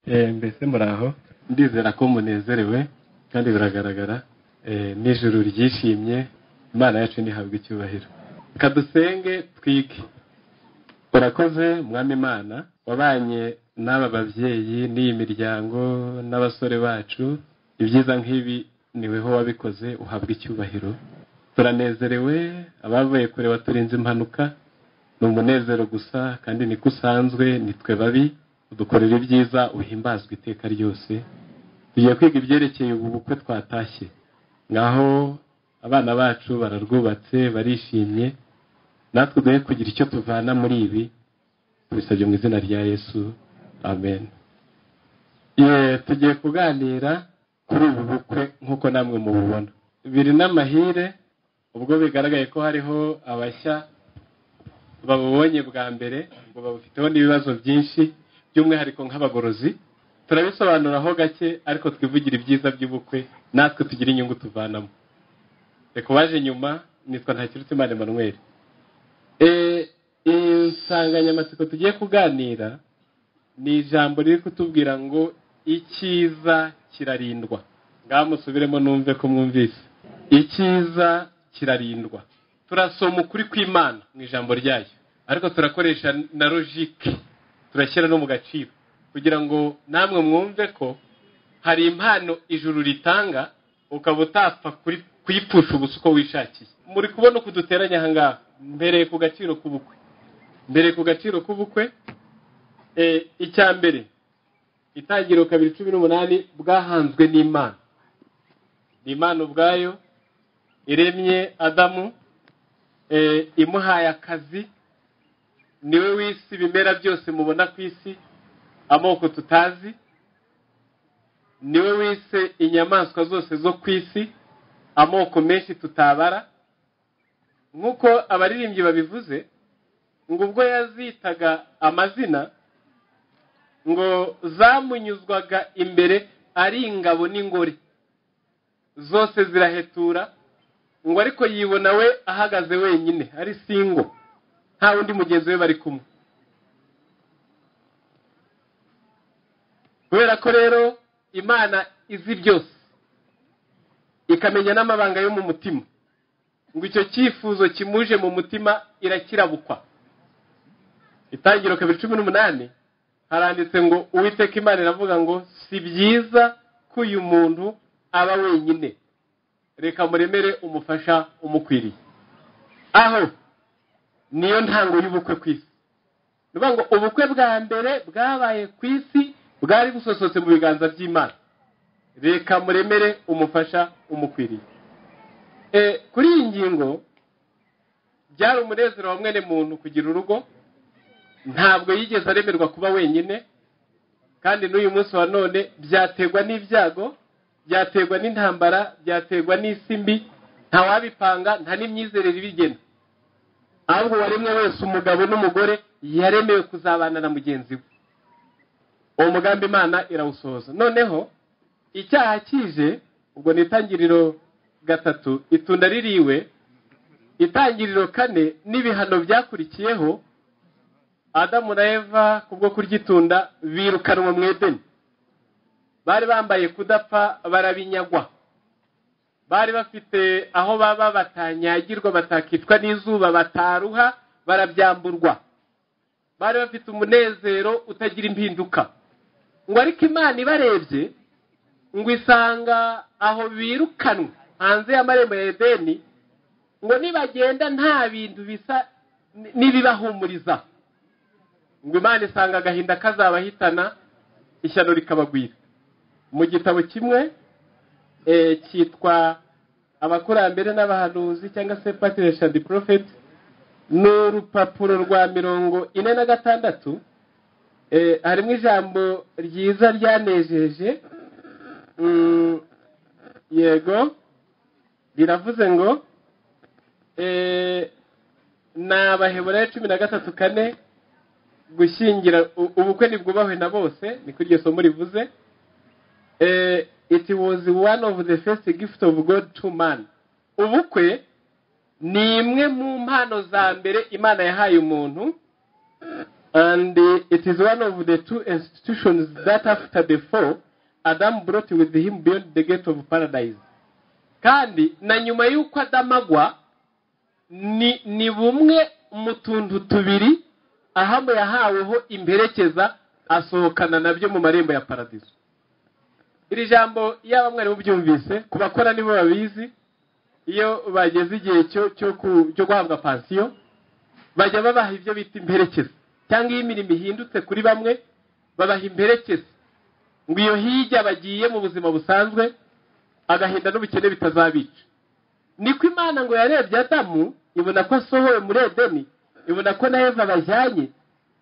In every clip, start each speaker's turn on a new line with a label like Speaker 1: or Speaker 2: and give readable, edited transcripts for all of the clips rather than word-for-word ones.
Speaker 1: Mbese muraho, ndizera ko munezerewe kandi biragaragara, n'ijuru ryishimye. Imana yacu ntihabwe icyubahiro. Reka dusenge twige. Urakoze Mwami Imana wabanye n'aba babyeyi n'iyi miryango n'abasore bacu. Ibyiza nk'ibi niweho wabikoze, uhabwa icyubahiro. Turanezerewe, abavuye kure baturinze impanuka. Ni umunezero gusa kandi niko usanzwe, nitwe babi, udukorera ibyiza, uhimbazwa iteka ryose. Tugiye kwiga ibyerekeye ubu bukwe twatashye. Ngaho abana bacu bararwubatse, barishimye, natwe duhe kugira icyo tuvana muri ibi. Tubisabye mu izina rya Yesu, amen. Tugiye kuganira kuri ubu bukwe nk'uko namwe mububona. Biri n'amahire ubwo bigaragaye ko hariho abashya babubonye bwa mbere, ngo babufiteho n'ibibazo byinshi, by'umwihariko nk'abagorozi. Turabisobanuraho gake, ariko twivugira ibyiza by'ubukwe natwe tugira inyungu tuvanamo. Reka waje nyuma, nitwa Ntakirutimana Emmanuel. Insanganyamatsiko tugiye kuganira ni ijambo riri kutubwira ngo icyiza kirarindwa. Ngaho musubiremo numve ko mwumvise. Icyiza kirarindwa. Turasoma ukuri kw'Imana mu ijambo ryayo, ariko turakoresha na logique, turashyira no mu gaciro kugira ngo namwe mwumve ko hari impano ijuru ritanga ukaba utapfa kuyipfusha ubusa uko wishakiye. Muri kubona uko duteranya aha ngaha. Mbereye ku gaciro k'ubukwe, mbere ku gaciro k'ubukwe, icya mbere, Itangiriro 2:18, bwahanzwe n'Imana. Imana ubwayo iremye Adamu, imuhaye akazi. Niwe wisi ibimera byose mubona ku isi, amoko tutazi. Niwe wise inyamaswa zose zo ku isi, amoko menshi tutabara. Nk'uko abaririmbyi babivuze, ngo ubwo yazitaga amazina, ngo zamunyuzwaga imbere ari ingabo n'ingore, zose zirahetura, ngo ariko yibona we ahagaze wenyine ari singo, nta wundi mugenzi we bari kumwe. Kubera ko rero Imana izi byose, ikamenya n'amabanga yo mu mutima, ngo icyo cyifuzo kimuje mu mutima irakirabukwa. Itangiriro 2:18 haranditse ngo Uwiteka Imana iravuga ngo si byiza ko uyu muntu aba wenyine, reka muremere umufasha umukwiriye. Aho niyo ntango y'ubukwe ku isi. Ni ngo ubukwe bwa mbere bwabaye ku isi bwari busosotse mu biganza by'Imana. Reka muremere umufasha umukwiriye. Kuri iyi ngingo byari umunezero wa mwene muntu kugira urugo. Ntabwo yigeze aremerwa kuba wenyine, kandi n'uyu munsi wa none byaterwa n'ibyago, byaterwa n'intambara, byaterwa n'isi mbi, nta wabipanga, nta n'imyizerere ibigena. Ahubwo waremwe wese, umugabo n'umugore, yaremewe kuzabana na mugenzi we. Uwo mugambi Imana irawusohoza. Noneho icyaha kije, ubwo ni Itangiriro 3, itunda ririwe. Itangiriro 4 n'ibihano byakurikiyeho, Adamu na Eva kubwo kurya itunda birukanwa mu Edeni. Bari bambaye kudapfa, barabinyagwa. Bari bafite aho baba batanyagirwa, batakicwa n'izuba, bataruha, barabyamburwa. Bari bafite umunezero utagira impinduka. Ngo ariko Imana ibarebye, ngo isanga aho birukanwe hanze y'amarembo ya Edeni, ngo nibagenda nta bintu bisa n'ibibahumuriza. Ngo Imana isanga agahinda kazabahitana, ishyano rikabagwira. Mu gitabo kimwe cyitwa Abakurambere n'Abahanuzi cyangwa se Patriarchs and Prophets, n'urupapuro rwa 46, harimo ijambo ryiza ryanejeje. Yego, riravuze ngo ni Abaheburayo 13:4, gushyingira ubukwe nibwubahwe na bose, niko iryo somo rivuze. It was one of the first gift of God to man. Ubukwe ni imwe mu mpano za mbere Imana yahaye umuntu. And it is one of the two institutions that after the fall, Adam brought with him beyond the gate of paradise. Kandi na nyuma y'uko Adamu agwa, ni bumwe mu tuntu tubiri Ahamu yahaweho imperekeza asohokana nabyo mu marembo ya paradiso. Iri jambo yaba mwari mubyumvise, ku bakora nibo babizi, iyo bageze igihe cyo guhabwa pansiyo bajya babaha ibyo bita imperekeza, cyangwa iyo imirimo ihindutse kuri bamwe babaha imperekeza ngo iyo hirya bagiye mu buzima busanzwe agahinda n'ubukene bitazabica. Niko Imana ngo yarebye Adamu ibona ko asohowe muri Edeni, ibona ko na Eva bajyanye,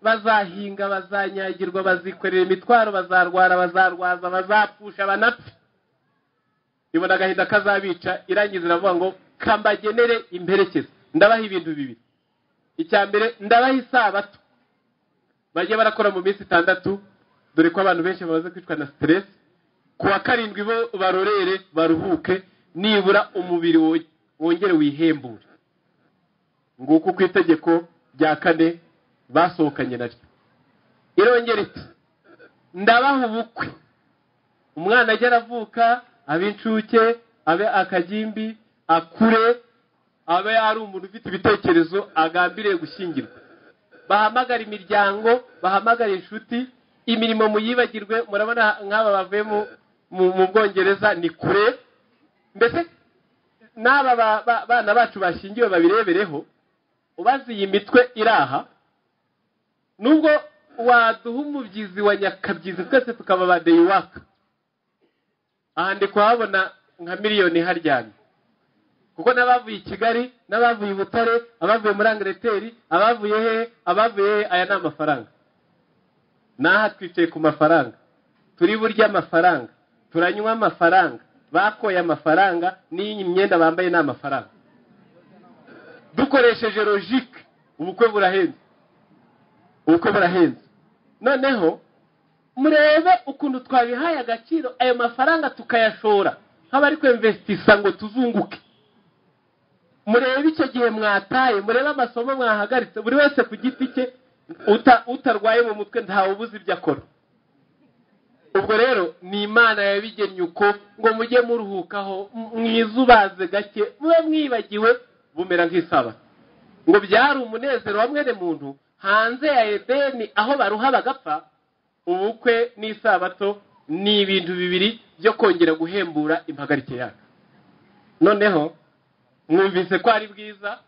Speaker 1: bazahinga, bazanyagirwa, bazikorera imitwaro, bazarwara, bazarwaza, bazapfusha, banapfa. Ibona agahinda kazabica, irangiza iravuga ngo kambagenere imperekeza, ndabaha ibintu bibiri. Icya mbere, ndabaha isabato, bajye barakora mu minsi 6, dore ko abantu benshi bamaze kwicwa na stress. Ku wa 7 bo barorere baruhuke, nibura umubiri wongere wihembure. Nguko ku itegeko rya 4 basohokanye naryo. Irongera iti ndabaha ubukwe, umwana ajya aravuka, abe incuke, abe akagimbi, akure, abe ari umuntu ufite ibitekerezo agambiriye gushyingirwa. Bahamagara imiryango, bahamagara inshuti, imirimo muyibagirwe. Murabona nk'aba bavuye mu Bwongereza ni kure, mbese n'aba bana bacu bashyingiwe babirebereho. Ubaze iyi mitwe iraha, nubwo waduha umubyizi wa nyakabyizi twese tukaba ba day work, aha ndi kuhabona nka miliyoni haryamye, kuko n'abavuye i Kigali, n'abavuye i Butare, abavuye muri Angleterre, abavuye he, abavuye he, aya ni amafaranga. N'aha twicaye ku mafaranga, turi burya amafaranga, turanywa amafaranga, bakoye amafaranga, n'iyi myenda bambaye ni amafaranga. Dukoresheje logique, ubukwe burahenze, ubukwe burahenze. Noneho murebe ukuntu twabihaye agaciro, ayo mafaranga tukayashora nk'abari kwinvestisa ngo tuzunguke. Murebe icyo gihe mwataye, murebe amasomo mwahagaritse, buri wese ku giti cye, utarwaye mu mutwe ntawe ubuze ibyo akora. Ubwo rero ni Imana yabigennye uko ngo mujye muruhukaho, mwizubaze gake, mube mwibagiwe, bumera nk'isabato. Ngo byari umunezero wa mwene muntu hanze ya Edeni aho baruha bagapfa. Ubukwe n'isabato ni ibintu bibiri byo kongera guhembura impagarike yacu. Noneho mwumvise ko ari bwiza,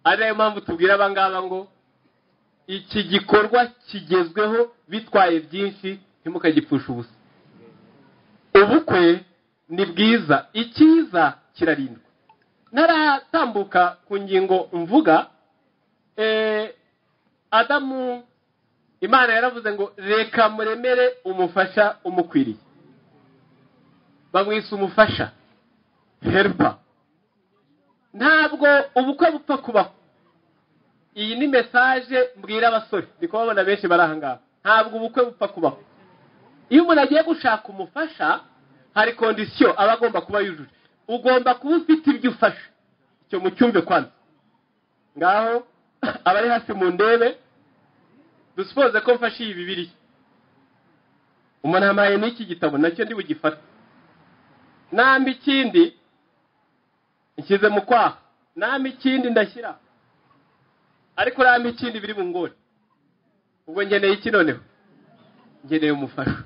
Speaker 1: ari nayo mpamvu tubwira abangaba ngo iki gikorwa kigezweho bitwaye byinshi, ntimukagipfusha ubusa. Ubukwe ni bwiza, icyiza kirarindwa. Naratambuka ku ngingo mvuga, Adamu Imana yaravuze ngo reka muremere umufasha umukwiriye. Bamwise umufasha, helper. Ntabwo ubukwe bupfa kubaho. Iyi ni message mbwira abasore, ndi kubabona benshi bari aha ngaha. Ntabwo ubukwe bupfa kubaho. Iyo umuntu agiye gushaka umufasha, hari condition aba agomba kuba yujuje. Ugomba kuba ufite ibyo ufasha. Icyo mucyumve kwanza. Ngaho abari hafi mu ndebe, dusupoze ko mfashe iyi Bibiliya. Umuntu amaye n'iki gitabo nacyo ndi bugifate. Namba ikindi nshyize mu kwaha, namba ikindi ndashyira, ariko namba ikindi biri bungore. Ubwo ngeneye iki noneho? Ngeneye umufasha.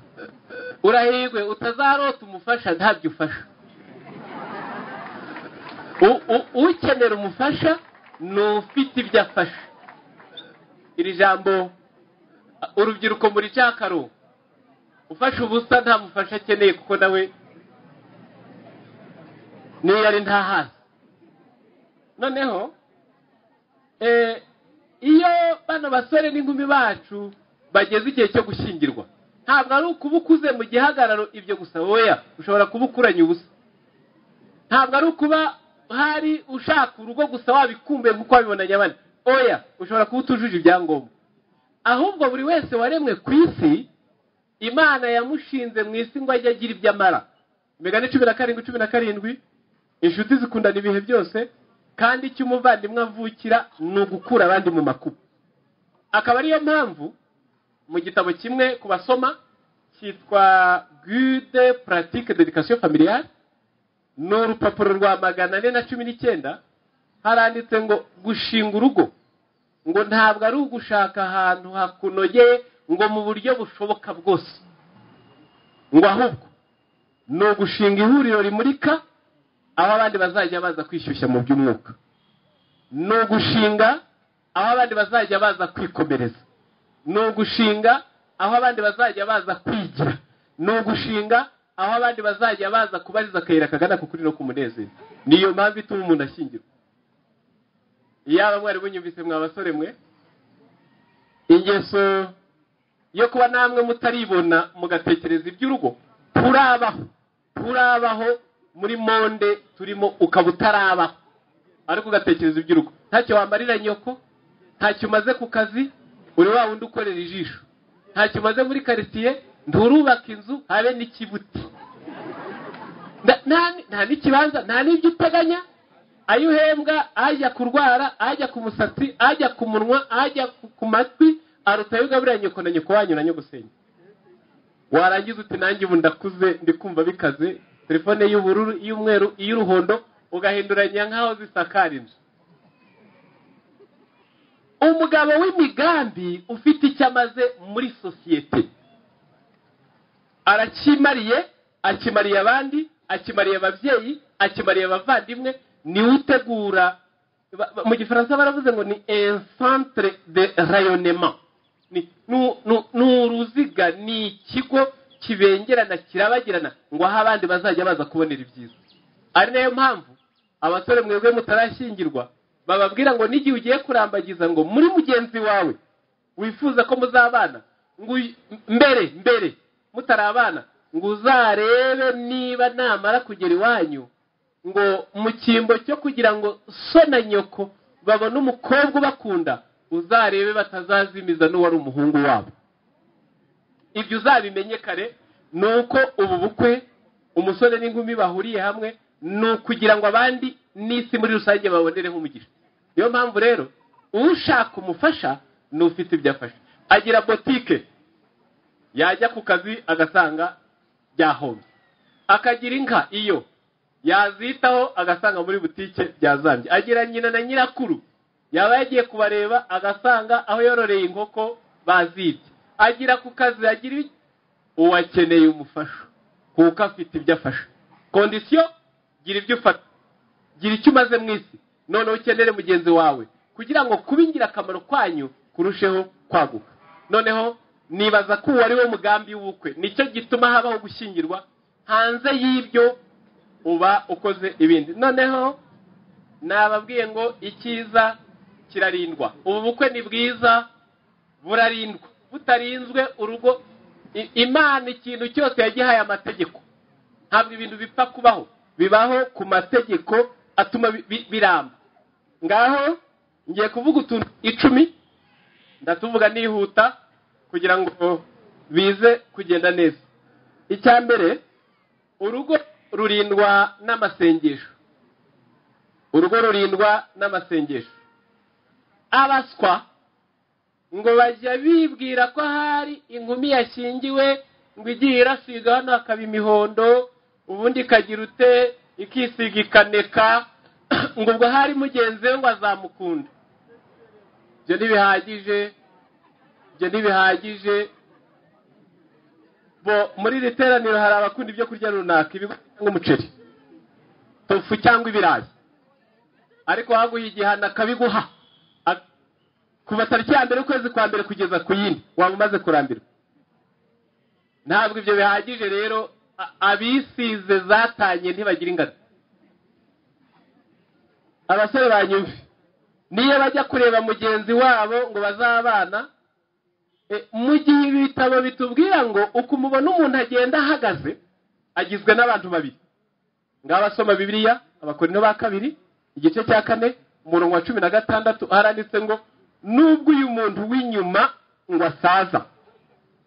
Speaker 1: Urahirwe utazarota umufasha ntabyo ufasha. Ukenera umufasha ni ufite ibyo afasha. Iri jambo urubyiruko muri cyakaro, ufasha ubusa nta mufasha akeneye, kuko nawe niyo ari nta hasi. Noneho iyo bano basore n'inkumi bacu bageze igihe cyo gushyingirwa, ntabwo ari ukuba ukuze mu gihagararo ibyo gusa, oya, ushobora kuba ukuranye ubusa. Ntabwo ari ukuba hari ushaka urugo gusa wabikumbuye nkuko wabibonanye abandi, oya, ushobora kuba utujuje ibyangombwa. Ahubwo buri wese waremwe ku isi, Imana yamushinze mu isi ngo ajye agira ibyo amara. Imigani 17:17, inshuti zikundana ibihe byose, kandi icyo umuvandimwe avukira ni ugukura abandi mu makuba. Akaba ariyo mpamvu mu gitabo kimwe ku basoma cyitwa Guide pratique d'éducation familiale, ni urupapuro rwa 419, haranditse ngo gushinga urugo ngo ntabwo ari ugushaka ahantu hakunogeye ngo mu buryo bushoboka bwose, ngo ahubwo ni ugushinga ihuriro rimurika aho abandi bazajya baza kwishyushya mu by'umwuka, ni ugushinga aho abandi bazajya baza kwikomereza, ni ugushinga aho abandi bazajya baza kwigira, ni ugushinga aho abandi bazajya baza kubariza akayira kagana ku kuri no ku munezero. Niyo mpamvu ituma umuntu ashyingirwa. Iyaba mwari bunyumvise mwa basore mwe, ingeso yo kuba namwe mutaribona mugatekereza iby'urugo, turabaho muri monde turimo, ukaba utarabaho ariko ugatekereza iby'urugo. Ntacyo wamarira nyoko, ntacyo umaze ku kazi, uri wa wundi ukorera ijisho, ntacyo umaze muri quartier, nturubaka inzu habe n'ikibuti, nta n'ikibanza, nta n'ibyo uteganya. Ayo uhembwa ajya kurwara, ajya ku musatsi, ajya ku munwa, ajya ku matwi, aruta ayo ugaburira nyoko na nyoko wanyu na nyogosenge. Warangiza uti nanjye ubu ndakuze, ndi kumva bikaze, telefone y'ubururu, iy'umweru, iy'uruhondo, ugahinduranya nk'aho zisakara inzu. Umugabo w'imigambi ufite icyo amaze muri sosiyete, arakimariye, akimariye abandi, akimariye ababyeyi, akimariye abavandimwe, niwe utegura. Mu gifaransa baravuze ngo ni un centre de rayonnement, ni uruziga, ni ikigo kibengerana, kirabagirana, ngo aho abandi bazajya baza kubonera ibyiza. Ari nayo mpamvu abasore mwebwe mutarashyingirwa bababwira ngo n'igihe ugiye kurambagiza ngo muri mugenzi wawe wifuza ko muzabana, ngo mbere mutarabana, ngo uzarebe niba namara kugera iwanyu, ngo mu cyimbo cyo kugira ngo so na nyoko babone umukobwa ubakunda, uzarebe batazazimiza n'uwari umuhungu wabo. Ibyo uzabimenye kare. Ni uko ubu bukwe umusore n'inkumi bahuriye hamwe ni ukugira ngo abandi n'isi muri rusange babonereho umugisha. Niyo mpamvu rero ushaka umufasha ni ufite ibyo afasha. Agira botike, yajya ku kazi agasanga byahombye, akagira inka iyo yazitaho agasanga muri butike byazambye, agira nyina na nyirakuru yaba yagiye kubareba agasanga aho yororeye inkoko bazibye, agira ku kazi, agira uwakeneye umufasha kuko afite ibyo afasha. Kondisiyo, gira ibyo ufata, gira icyo umaze mu isi, noneho ukenere mugenzi wawe kugira ngo kuba ingirakamaro kwanyu kurusheho kwaguka. Noneho nibaza ko uwo ari wo mugambi w'ubukwe, nicyo gituma habaho gushyingirwa. Hanze y'ibyo uba ukoze ibindi. Noneho nababwiye ngo icyiza kirarindwa. Ubu bukwe ni bwiza, burarindwa. Butarinzwe urugo, Imana ikintu cyose yagihaye amategeko. Ntabwo ibintu bipfa kubaho, bibaho ku mategeko atuma biramba. Ngaho ngiye kuvuga utuntu 10, ndatuvuga nihuta kugira ngo bize kugenda neza. Icya mbere, urugo rurindwa n'amasengesho. Urugo rurindwa n'amasengesho. Abaswa ngo bajya bibwira ko hari inkumi yashyingiwe ngo igiye irasiga hano hakaba imihondo, ubundi ikagira ute, ikisiga ikaneka, ngo ubwo hari mugenzi we ngo azamukunda. Ibyo ntibihagije, ibyo ntibihagije. Bo muri iri teraniro hari abakunda ibyo kurya runaka, ibigori cyangwa umuceri, tofu cyangwa ibirayi, ariko waguha igihano akabiguha kuva tariki ya 1 ukwezi kwa 1 kugeza ku yindi, waba umaze kurambirwa. Ntabwo ibyo bihagije rero. Abisize zatanye ntibagira ingano. Abasore banyumve, niyo bajya kureba mugenzi wabo ngo bazabana, mu gihe ibitabo bitubwira ngo uko umubona umuntu agenda ahagaze agizwe n'abantu babiri. Ngabasoma Bibiliya, Abakorinto ba 2 igice cya 4 umurongo wa 16, haranditse ngo nubwo uyu muntu w'inyuma ngo asaza,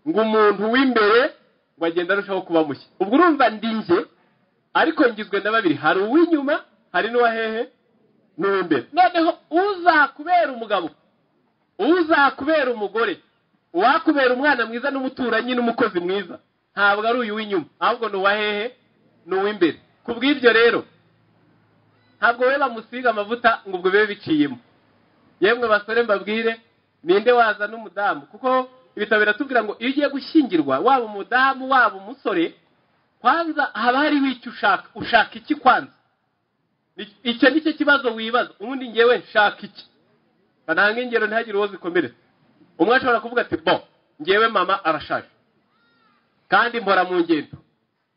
Speaker 1: ngo umuntu w'imbere ngo agenda arushaho kuba mushya. Ubwo urumva ndi nje, ariko ngizwe na babiri, hari uw'inyuma, hari n'uwa hehe, n'uw'imbere. Noneho uzakubera umugabo Uzakubera umugore, uwakubera umwana mwiza n'umuturanyi n'umukozi mwiza, ntabwo ari uyu w'inyuma, ahubwo ni uwa hehe? Ni uw'imbere. Ku bw'ibyo rero ntabwo we bamusiga amavuta ngo ubwo bibe biciyemo. Yemwe basore mbabwire, ninde waza n'umudamu? Kuko ibitabo biratubwira ngo iyo ugiye gushyingirwa, waba umudamu waba umusore, kwanza haba hariho icyo ushaka. Ushaka iki kwanza? Icyo nicyo kibazo wibaza. Ubundi ngewe nshaka iki? Ntange ingero ntihagire uwo zikomeretsa. Umwe ashobora kuvuga ati bo ngewe mama arashaje kandi mpora mu ngendo,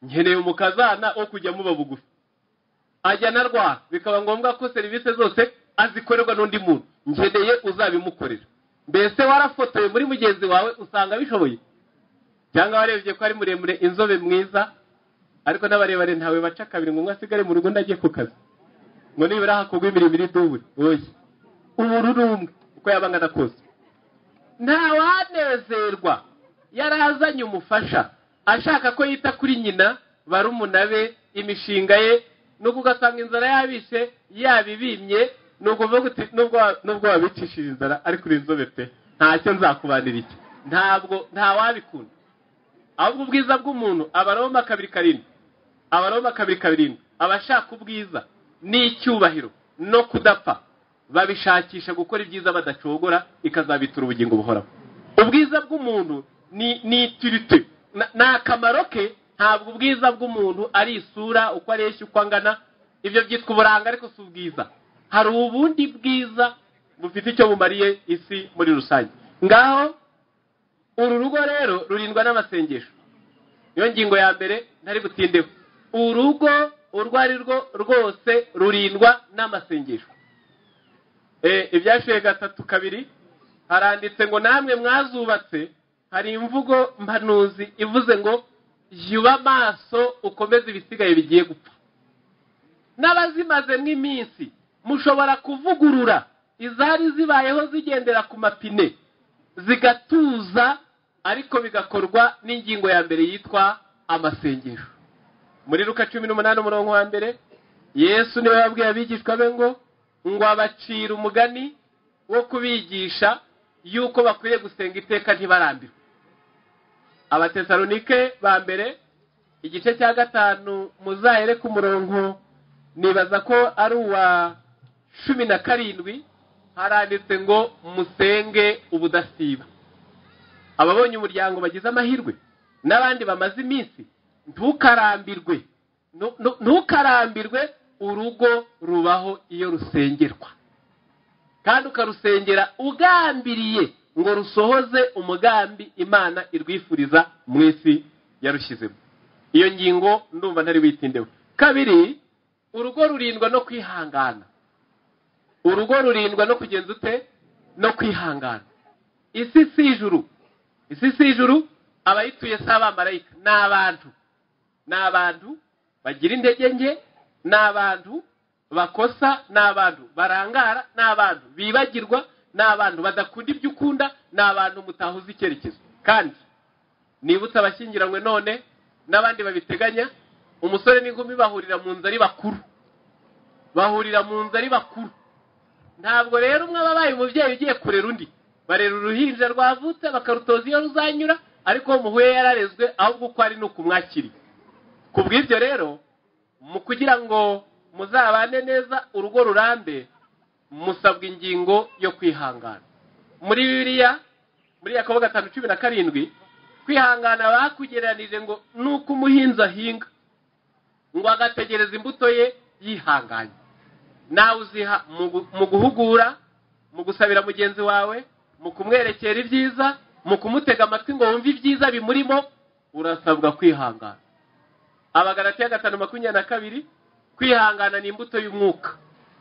Speaker 1: nkeneye umukazana wo kujya muba bugufi, ajya anarwara bikaba ngombwa ko serivisi zose azikorerwa n'undi muntu, nkeneye uzabimukorera. Mbese warafotoye muri mugenzi wawe usanga bishoboye? Cyangwa warebye ko ari muremure, inzobe mwiza, ariko n'abarebare ntawe baca kabiri ngo umwe asigare mu rugo ndagiye ku kazi, ngo nibura hakorwa imirimo iri dubure. Oya, ubururu umwe uko yaba angana kose. Ntawanezerwa yarazanye umufasha ashaka ko yita kuri nyina, barumuna be, imishinga ye, nuko ugasanga inzara yabishe yabibimye, nuko uvuga uti nubwo wabicishije inzara ariko uri inzobe pe, ntacyo nzakubanira iki. Ntabwo ntawabikunda. Ahubwo ubwiza bw'umuntu, Abaroma 2:7, Abaroma 2:7, abashaka ubwiza n'icyubahiro no kudapfa babishakisha gukora ibyiza badacogora, ikazabitura ubugingo buhoraho. Ubwiza bw'umuntu ni utilité, ni akamaro ke. Ntabwo ubwiza bw'umuntu ari isura, uko areshya, uko angana, ibyo byitwa uburanga, ariko si ubwiza. Hari ubundi bwiza bufite icyo bumariye isi muri rusange. Ngaho uru rugo rero rurindwa n'amasengesho. Niyo ngingo ya mbere ntari butindeho. Urugo urwo ari rwo rwose rurindwa n'amasengesho. Ibyashuye 3:2 haranditse ngo namwe mwazubatse. Hari imvugo mpanuzi ivuze ngo yuba amaso ukomeze ibisigaye bigiye gupfa. N'abazimaze nk'iminsi mushobora kuvugurura izari zibayeho zigendera ku mapine zigatuza, ariko bigakorwa n'ingingo ya mbere yitwa amasengesho. Muri Luka 18 umurongo wa mbere, Yesu niwe wabwiye abigishwa be ngo abacira umugani wo kubigisha yuko bakwiye gusenga iteka ntibarambirwe. Abatesalonike ba mbere igice cya 5 muzahere ku murongo, nibaza ko ari uwa 17, haranditse ngo musenge ubudasiba. Ababonye umuryango bagize amahirwe n'abandi bamaze iminsi, ntukarambirwe, ntukarambirwe. Urugo rubaho iyo rusengerwa, kandi ukarusengera ugambiriye ngo rusohoze umugambi Imana irwifuriza mu isi yarushyizemo. Iyo ngingo ndumva ntari witindeho. Kabiri, urugo rurindwa no kwihangana. Urugo rurindwa no kugenza ute? No kwihangana. Isi si ijuru, isi si ijuru, abayituye si abamarayika, ni abantu. Ni abantu bagira intege nke, ni abantu bakosa, ni abantu barangara, ni abantu bibagirwa, ni abantu badakunda ibyo ukunda, ni abantu mutahuza icyerekezo. Kandi nibutse abashyingiranywe none n'abandi babiteganya, umusore n'inkumi bahurira mu nzu ari bakuru, bahurira mu nzu ari bakuru. Ntabwo rero umwe ababaye umubyeyi ugiye kurera undi, barera uruhinja rwavutse bakarutoza iyo ruzanyura, ariko muhuye yararezwe, ahubwo uko ari nukumwakiriye. Ku bw'ibyo rero, mu kugira ngo muzabane neza urugo rurambe, musabwa ingingo yo kwihangana. Muri Bibiliya, muri Yakobo 5:17, kwihangana bakugereranije ngo nuko umuhinzi ahinga ngo agategereza imbuto ye yihanganye. Nawe uziha mu guhugura, mu gusabira mugenzi wawe, mu kumwerekera ibyiza, mu kumutega amatwi ngo wumve ibyiza bimurimo, urasabwa kwihangana. Abagalatiya 5:22, kwihangana ni imbuto y'umwuka.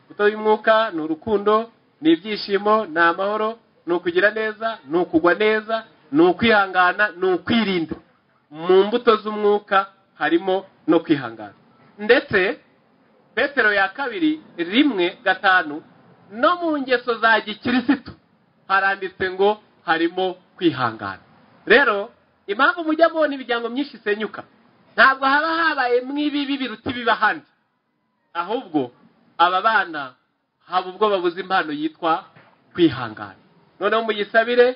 Speaker 1: Imbuto y'umwuka ni urukundo, ni ibyishimo, ni amahoro, ni ukugira neza, ni ukugwa neza, ni ukwihangana, ni ukwirinda. Mu mbuto z'umwuka harimo no kwihangana. Ndetse Petero ya 2:1-5, no mu ngeso za gikirisitu haranditse ngo harimo kwihangana. Rero impamvu mujya mubona imiryango myinshi isenyuka, ntabwo haba habaye mwibibi biruta ibiba ahandi, ahubwo aba bana haba ubwo babuze impano yitwa kwihangana. Noneho muyisabire,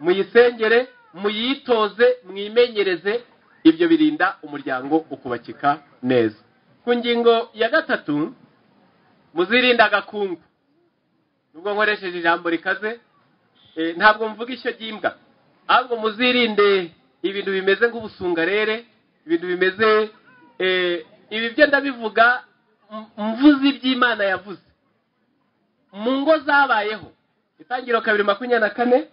Speaker 1: muyisengere, muyitoze, mwimenyereze. Ibyo birinda umuryango ukubakika neza. Ku ngingo ya gatatu, muzirinda agakungu. Nubwo nkoresheje ijambo rikaze, ntabwo mvuga ishyo ry'imbwa, ahubwo muzirinde ibintu bimeze nk'ubusungarere, ibintu bimeze ibi byo ndabivuga mvuze iby'Imana yavuze mu ngo zabayeho. Itangiriro 2:24,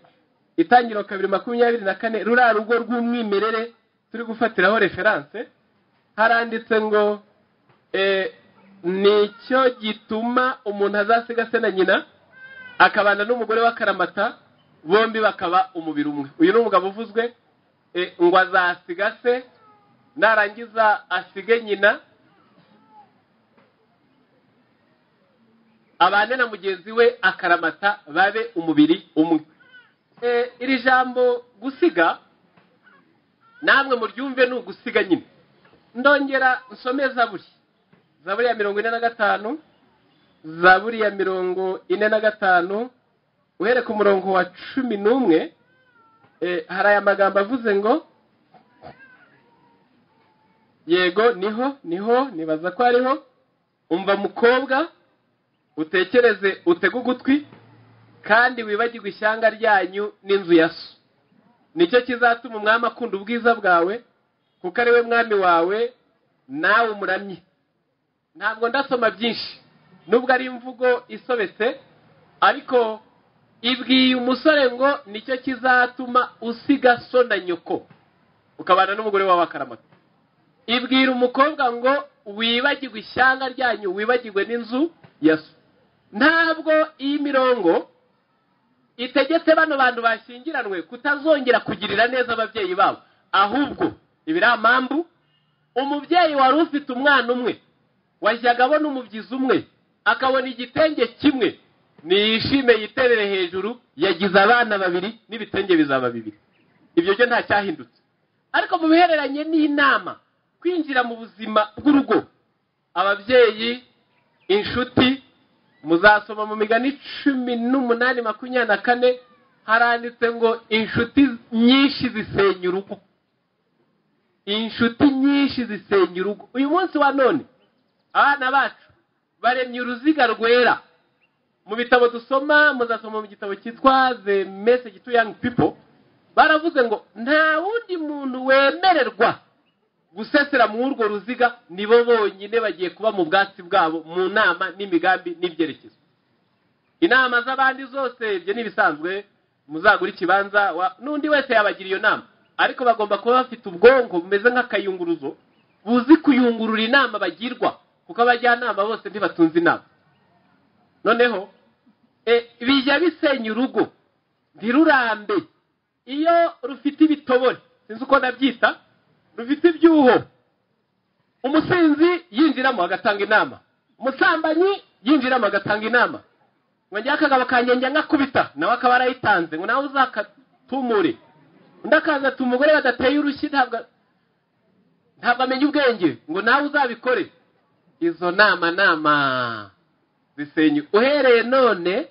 Speaker 1: Itangiriro 2:24, ruriya rugo rw'umwimerere turi gufatiraho reference, haranditse ngo nicyo gituma umuntu azasiga se na nyina akabana n'umugore w'akaramata, bombi bakaba umubiri umwe. Uyu ni umugabo uvuzwe, ngo azasiga se narangiza asige nyina, abane na mugenzi we akaramata, babe umubiri umwe. Iri jambo gusiga namwe muryumve ni ugusiga nyine. Ndongera nsome Zaburi, Zaburi ya 45, Zaburi ya 45, uhere ku murongo wa 11. Hari aya magambo avuze ngo, yego niho nibaza ko ariho, umva mukobwa utekereze, utege ugutwi, kandi wibagirwe ishyanga ryanyu n'inzu ya so. Nicyo kizatuma umwami akunda ubwiza bwawe, kuko ari we mwami wawe, nawe umuramye. Ntabwo ndasoma byinshi, nubwo ari imvugo isobetse, ariko ibwiye umusore ngo nicyo kizatuma usiga so na nyoko ukabana n'umugore wawe akaramata. Ibwira umukobwa ngo wibagirwe ishyanga ryanyu, wibagirwe n'inzu ya so. Ntabwo iyi mirongo itegetse bano bantu bashyingiranwe kutazongera kugirira neza ababyeyi babo, ahubwo ibiramambu umubyeyi wari ufite umwana umwe wajyaga abona umubyizi umwe, akabona igitenge kimwe, niyishime yiterere hejuru, yagize abana babiri n'ibitenge bizaba bibiri. Ibyo byo nta cyahindutse. Ariko mu bihereranye n'inama, kwinjira mu buzima bw'urugo, ababyeyi, inshuti, muzasoma mu migani 18:24, haranditse ngo inshuti nyinshi zisenya urugo. Inshuti nyinshi zisenya urugo. Uyu munsi wa none abana bacu baremye uruziga rwera. Mu bitabo dusoma, muzasoma mu gitabo cyitwa The Message to Young People, baravuze ngo nta wundi muntu wemererwa gusesera mu urwo ruziga, nibo bonyine bagiye kuba mu bwatsi bwabo, mu nama n'imigambi n'ibyerekezo. Inama z'abandi zose ibyo nibisanzwe, muzagura ikibanza n'undi wese yabagira iyo nama, ariko bagomba kuba bafite ubwonko bumeze nk'akayunguruzo, buzi kuyungurura inama bagirwa, kuko abajyanama bose ntibatunze inama. Noneho bijya bisenya urugo ntirurambe iyo rufite ibitobore, sinzi uko nabyita, rufite ibyuho. Umusinzi yinjiramo agatanga inama, umusambanyi yinjiramo agatanga inama, ngo njye akagabo kanjye ngakubita, nawe akaba arayitanze, ngo nawe uzakatumure. Undi akaza ati umugore badateye urushyi ntabwo amenya ubwenge, ngo nawe uzabikore. Izo nama zisenya. Uhereye none,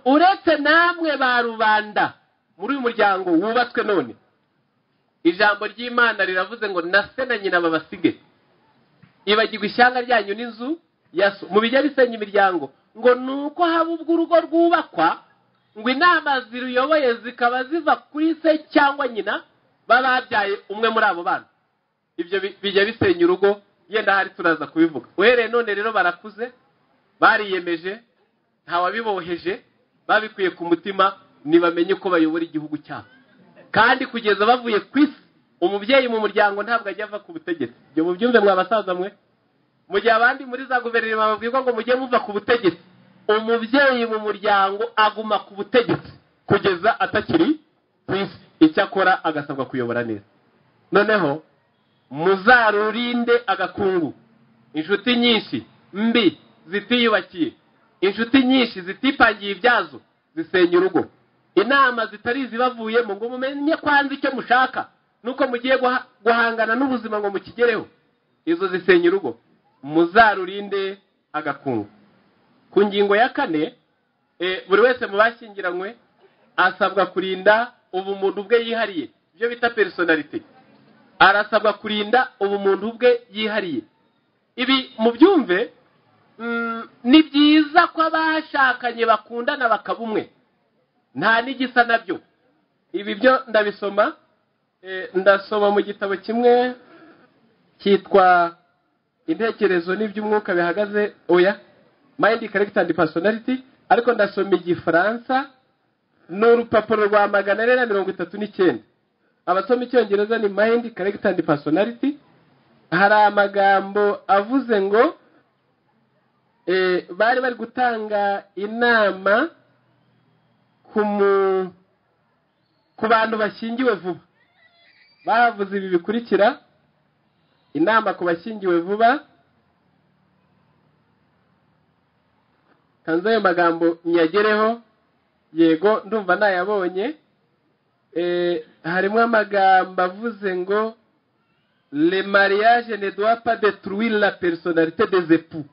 Speaker 1: uretse namwe ba rubanda muri uyu muryango wubatswe none, ijambo ry'Imana riravuze ngo na se na nyina babasige, ibagirwe ishyanga ryanyu n'inzu ya so. Mu bijya bisenya imiryango ngo nuko haba ubwo urugo rwubakwa, ngo inama ziruyoboye zikaba ziva kuri se cyangwa nyina bababyaye umwe muri abo bana. Ibyo bijya bisenya urugo, yenda hari turaza kubivuga. Uhereye none rero barakuze, bariyemeje, ntawabiboheje, babikuye ku mutima, nibamenye uko bayobora igihugu cyabo. Kandi kugeza bavuye ku isi, umubyeyi mu muryango ntabwo ajya ava ku butegetsi. Ibyo mubyumve mwa basaza mwe. Mu gihe abandi muri za guverinoma babwirwa ngo mujye muva ku butegetsi, umubyeyi mu muryango aguma ku butegetsi kugeza atakiri ku isi. Icyakora agasabwa kuyobora neza. Noneho muzarurinde agakungu, inshuti nyinshi mbi zitiyubakiye, inshuti nyinshi zitipangiye ibyazo zisenya urugo. Inama zitari zibavuyemo ngo mumenye kwanza icyo mushaka nuko mugiye guhangana n'ubuzima ngo mukigereho, izo zisenya urugo. Muzarurinde agakungu. Ku ngingo ya kane, Buri wese mu bashyingiranywe asabwa kurinda ubumuntu bwe yihariye, ibyo bita personnalité. Arasabwa kurinda ubumuntu bwe yihariye. Ibi mubyumve, ni byiza ko abashakanye bakundana bakaba umwe, nta n'igisa nabyo. Ibi byo ndabisoma, ndasoma mu gitabo kimwe cyitwa Intekerezo n'iby'umwuka bihagaze, oya, Mind, Character and Personality, ariko ndasoma Igifaransa, ni urupapuro rwa 439. Abasoma Icyongereza ni Mind, Character and Personality. Hari amagambo avuze ngo bari bari gutanga inama ku bantu bashyingiwe vuba. Bavuze ibi bikurikira: inama ku bashyingiwe vuba. Kanze ayo magambo nyagereho, yego ndumva nayabonye. Harimo amagambo avuze ngo le mariage ne doit pas détruire la personnalité des époux.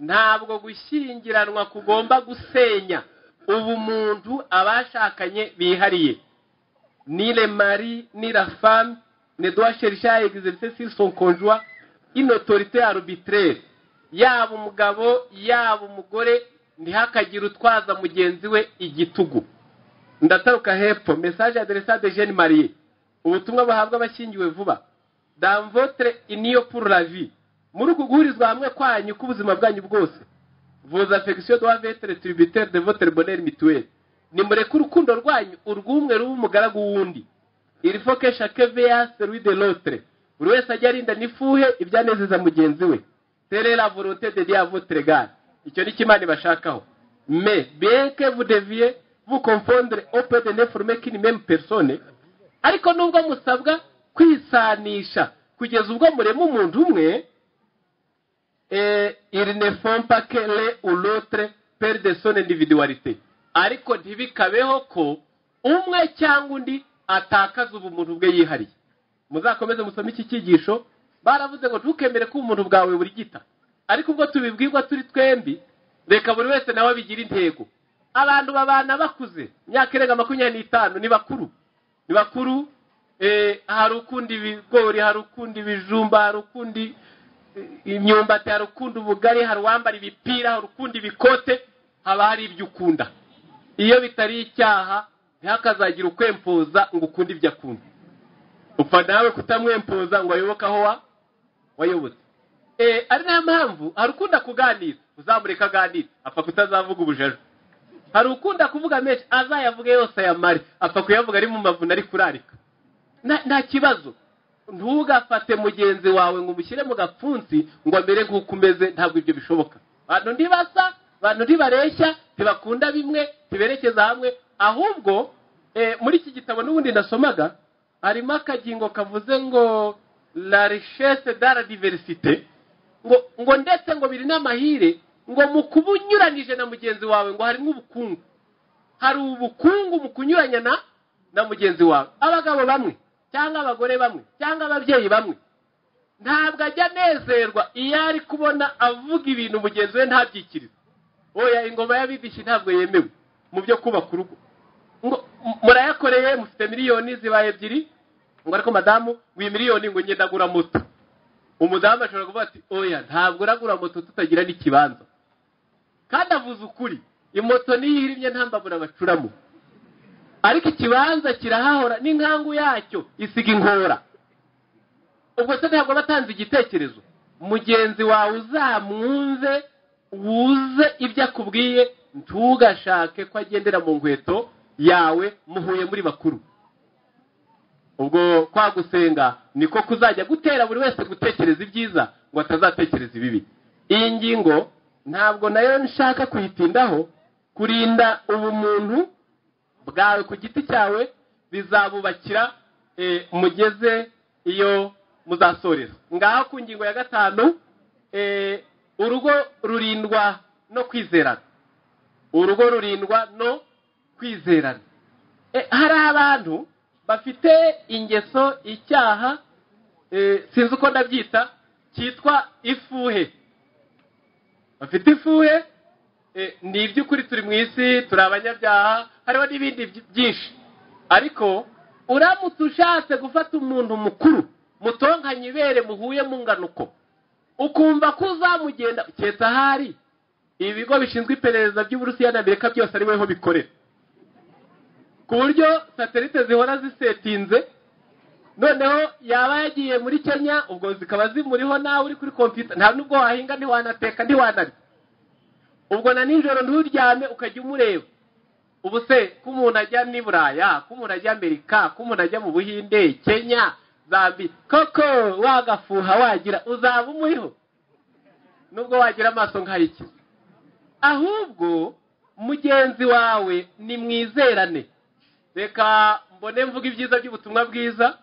Speaker 1: Ntabwo gushyingiranwa kugomba gusenya ubumuntu abashakanye bihariye. Ni le mari ni la femme ne doit chercher à exercer sur son conjoint une autorité arbitraire. Yaba umugabo yaba umugore, ntihakagire utwaza mugenzi we igitugu. Ndataruka hepfo, message adressé à des jeunes mariés, ubutumwa buhabwa abashyingiwe vuba. Dans votre union pour la vie, muri uku guhurizwa hamwe kwanyu k'ubuzima bwanyu bwose, vos affections doivent être tributaires de votre bonheur mutuel. Nimureke urukundo rwanyu urw'umwe rube umugaragu w'undi. Il faut que chacun veille à celui de l'autre. Buri wese ajye arinda n'ifuhe ibyanezeza mugenzi we. Telle est la volonté de Dieu à votre égard. Icyo ni cyo Imana ibashakaho. Mais bien que vous deviez vous confondre au point de ne former qu'une même personne, ariko nubwo musabwa kwisanisha kugeza ubwo murema umuntu umwe, il ne faut pas que l'un ou l'autre perde son individualité. Ariko ntibikabeho ko umwe cyangwa undi atakaza ubumuntu bwe yihariye. Muzakomeze musome iki cyigisho. Baravuze ngo ntukemere ko ubumuntu bwawe buri gita, ariko ubwo tubibwirwa turi twembi, reka buri wese nawe abigira intego. Abantu babana bakuze imyaka irenga 25 ni bakuru, ni bakuru. Hari ukunda ibigori, hari ukunda ibijumba, hari ukunda imyumbati, hari ukunda ubugari, hari uwambara ibipira, hari ukunda ibikote, haba hari ibyo ukunda. Iyo bitari icyaha ntihakazagira ukwempoza ngo ukunde ibyo akunda. Upfa nawe kutamwempoza ngo ayoboke aho wayobotse. Ari nayo mpamvu hari ukunda kuganira, uzamureka aganira, apfa kutazavuga ubujajwa. Hari ukunda kuvuga menshi, azayavuge yose ayamare, apfa kuyavuga ari mu mavuna ari kurarika. Nta kibazo. Ntugafate mugenzi wawe ngo umushyire mu gapfunsi ngo amere nk'uko umeze, ntabwo ibyo bishoboka. Abantu ntibasa, abantu ntibareshya, ntibakunda bimwe, ntiberekeza hamwe. Ahubwo muri iki gitabo n'ubundi nasomaga harimo akagingo kavuze ngo la richesse dans la diversité, ngo ndetse ngo biri n'amahire, ngo mu kuba unyuranije na mugenzi wawe ngo harimo ubukungu. Hari ubukungu mu kunyuranya na mugenzi wawe. Abagabo bamwe cyangwa abagore bamwe cyangwa ababyeyi bamwe ntabwo ajya anezerwa iyo ari kubona avuga ibintu mugenzi we ntabyikirize. Oya, ingoma y'abidishi ntabwo yemewe mu byo kubaka urugo. Ngo murayakoreye mufite miliyoni zibaye 2, ngo ariko madamu ngo iyi miliyoni ngo ngenda agura moto. Umudamu ashobora kuvuga ati oya, ntabwo uragura moto tutagira n'ikibanza. Kandi avuze ukuri, imoto niyo ihirimye nta mbabura bacuramo, ariko ikibanza kirahahora n'inkangu yacyo isiga inkora. Ubwo se ntabwo batanze igitekerezo? Mugenzi wawe uzamwumve, wuze ibyo akubwiye, ntugashake ko agendera mu nkweto yawe muhuye muri bakuru. Ubwo kwa gusenga niko kuzajya gutera buri wese gutekereza ibyiza ngo atazatekereza ibibi. Iyi ngingo ntabwo nayo nshaka kuyitindaho. Kurinda ubumuntu bwawe ku giti cyawe bizabubakira mugeze iyo muzasoreza. Ngaho ku ngingo ya 5, urugo rurindwa no kwizerana. Urugo rurindwa no kwizerana. Hari abantu bafite ingeso, icyaha, sinzi uko ndabyita, cyitwa ifuhe. Bafite ifuhe, Ni iby'ukuri turi mu isi, turi abanyabyaha, hariho n'ibindi byinshi. Ariko uramutse ushatse gufata umuntu mukuru mutonkanye ibere muhuye mu nganuko, ukumva ko uzamugenda, keretse ahari ibigo bishinzwe iperereza by'Uburusiya na Amerika byose ari weho bikorera, ku buryo satelite zihora zisetinze. Noneho yaba yagiye muri Kenya, ubwo zikaba zimuriho, nawe uri kuri computer, nta nubwo wahinga, ntiwanateka, ntiwanarya, ubwo na nijoro nturyame, ukajya umureba. Ubu se ko umuntu ajya n'i Buraya, ko umuntu ajya Amerika, ko umuntu ajya mu Buhinde, Kenya, Zambia, koko wagafuha wagira uzaba umuriho nubwo wagira amaso nk'ayiki? Ahubwo mugenzi wawe ni mwizerane. Reka mbone mvuga ibyiza by'ubutumwa bwiza.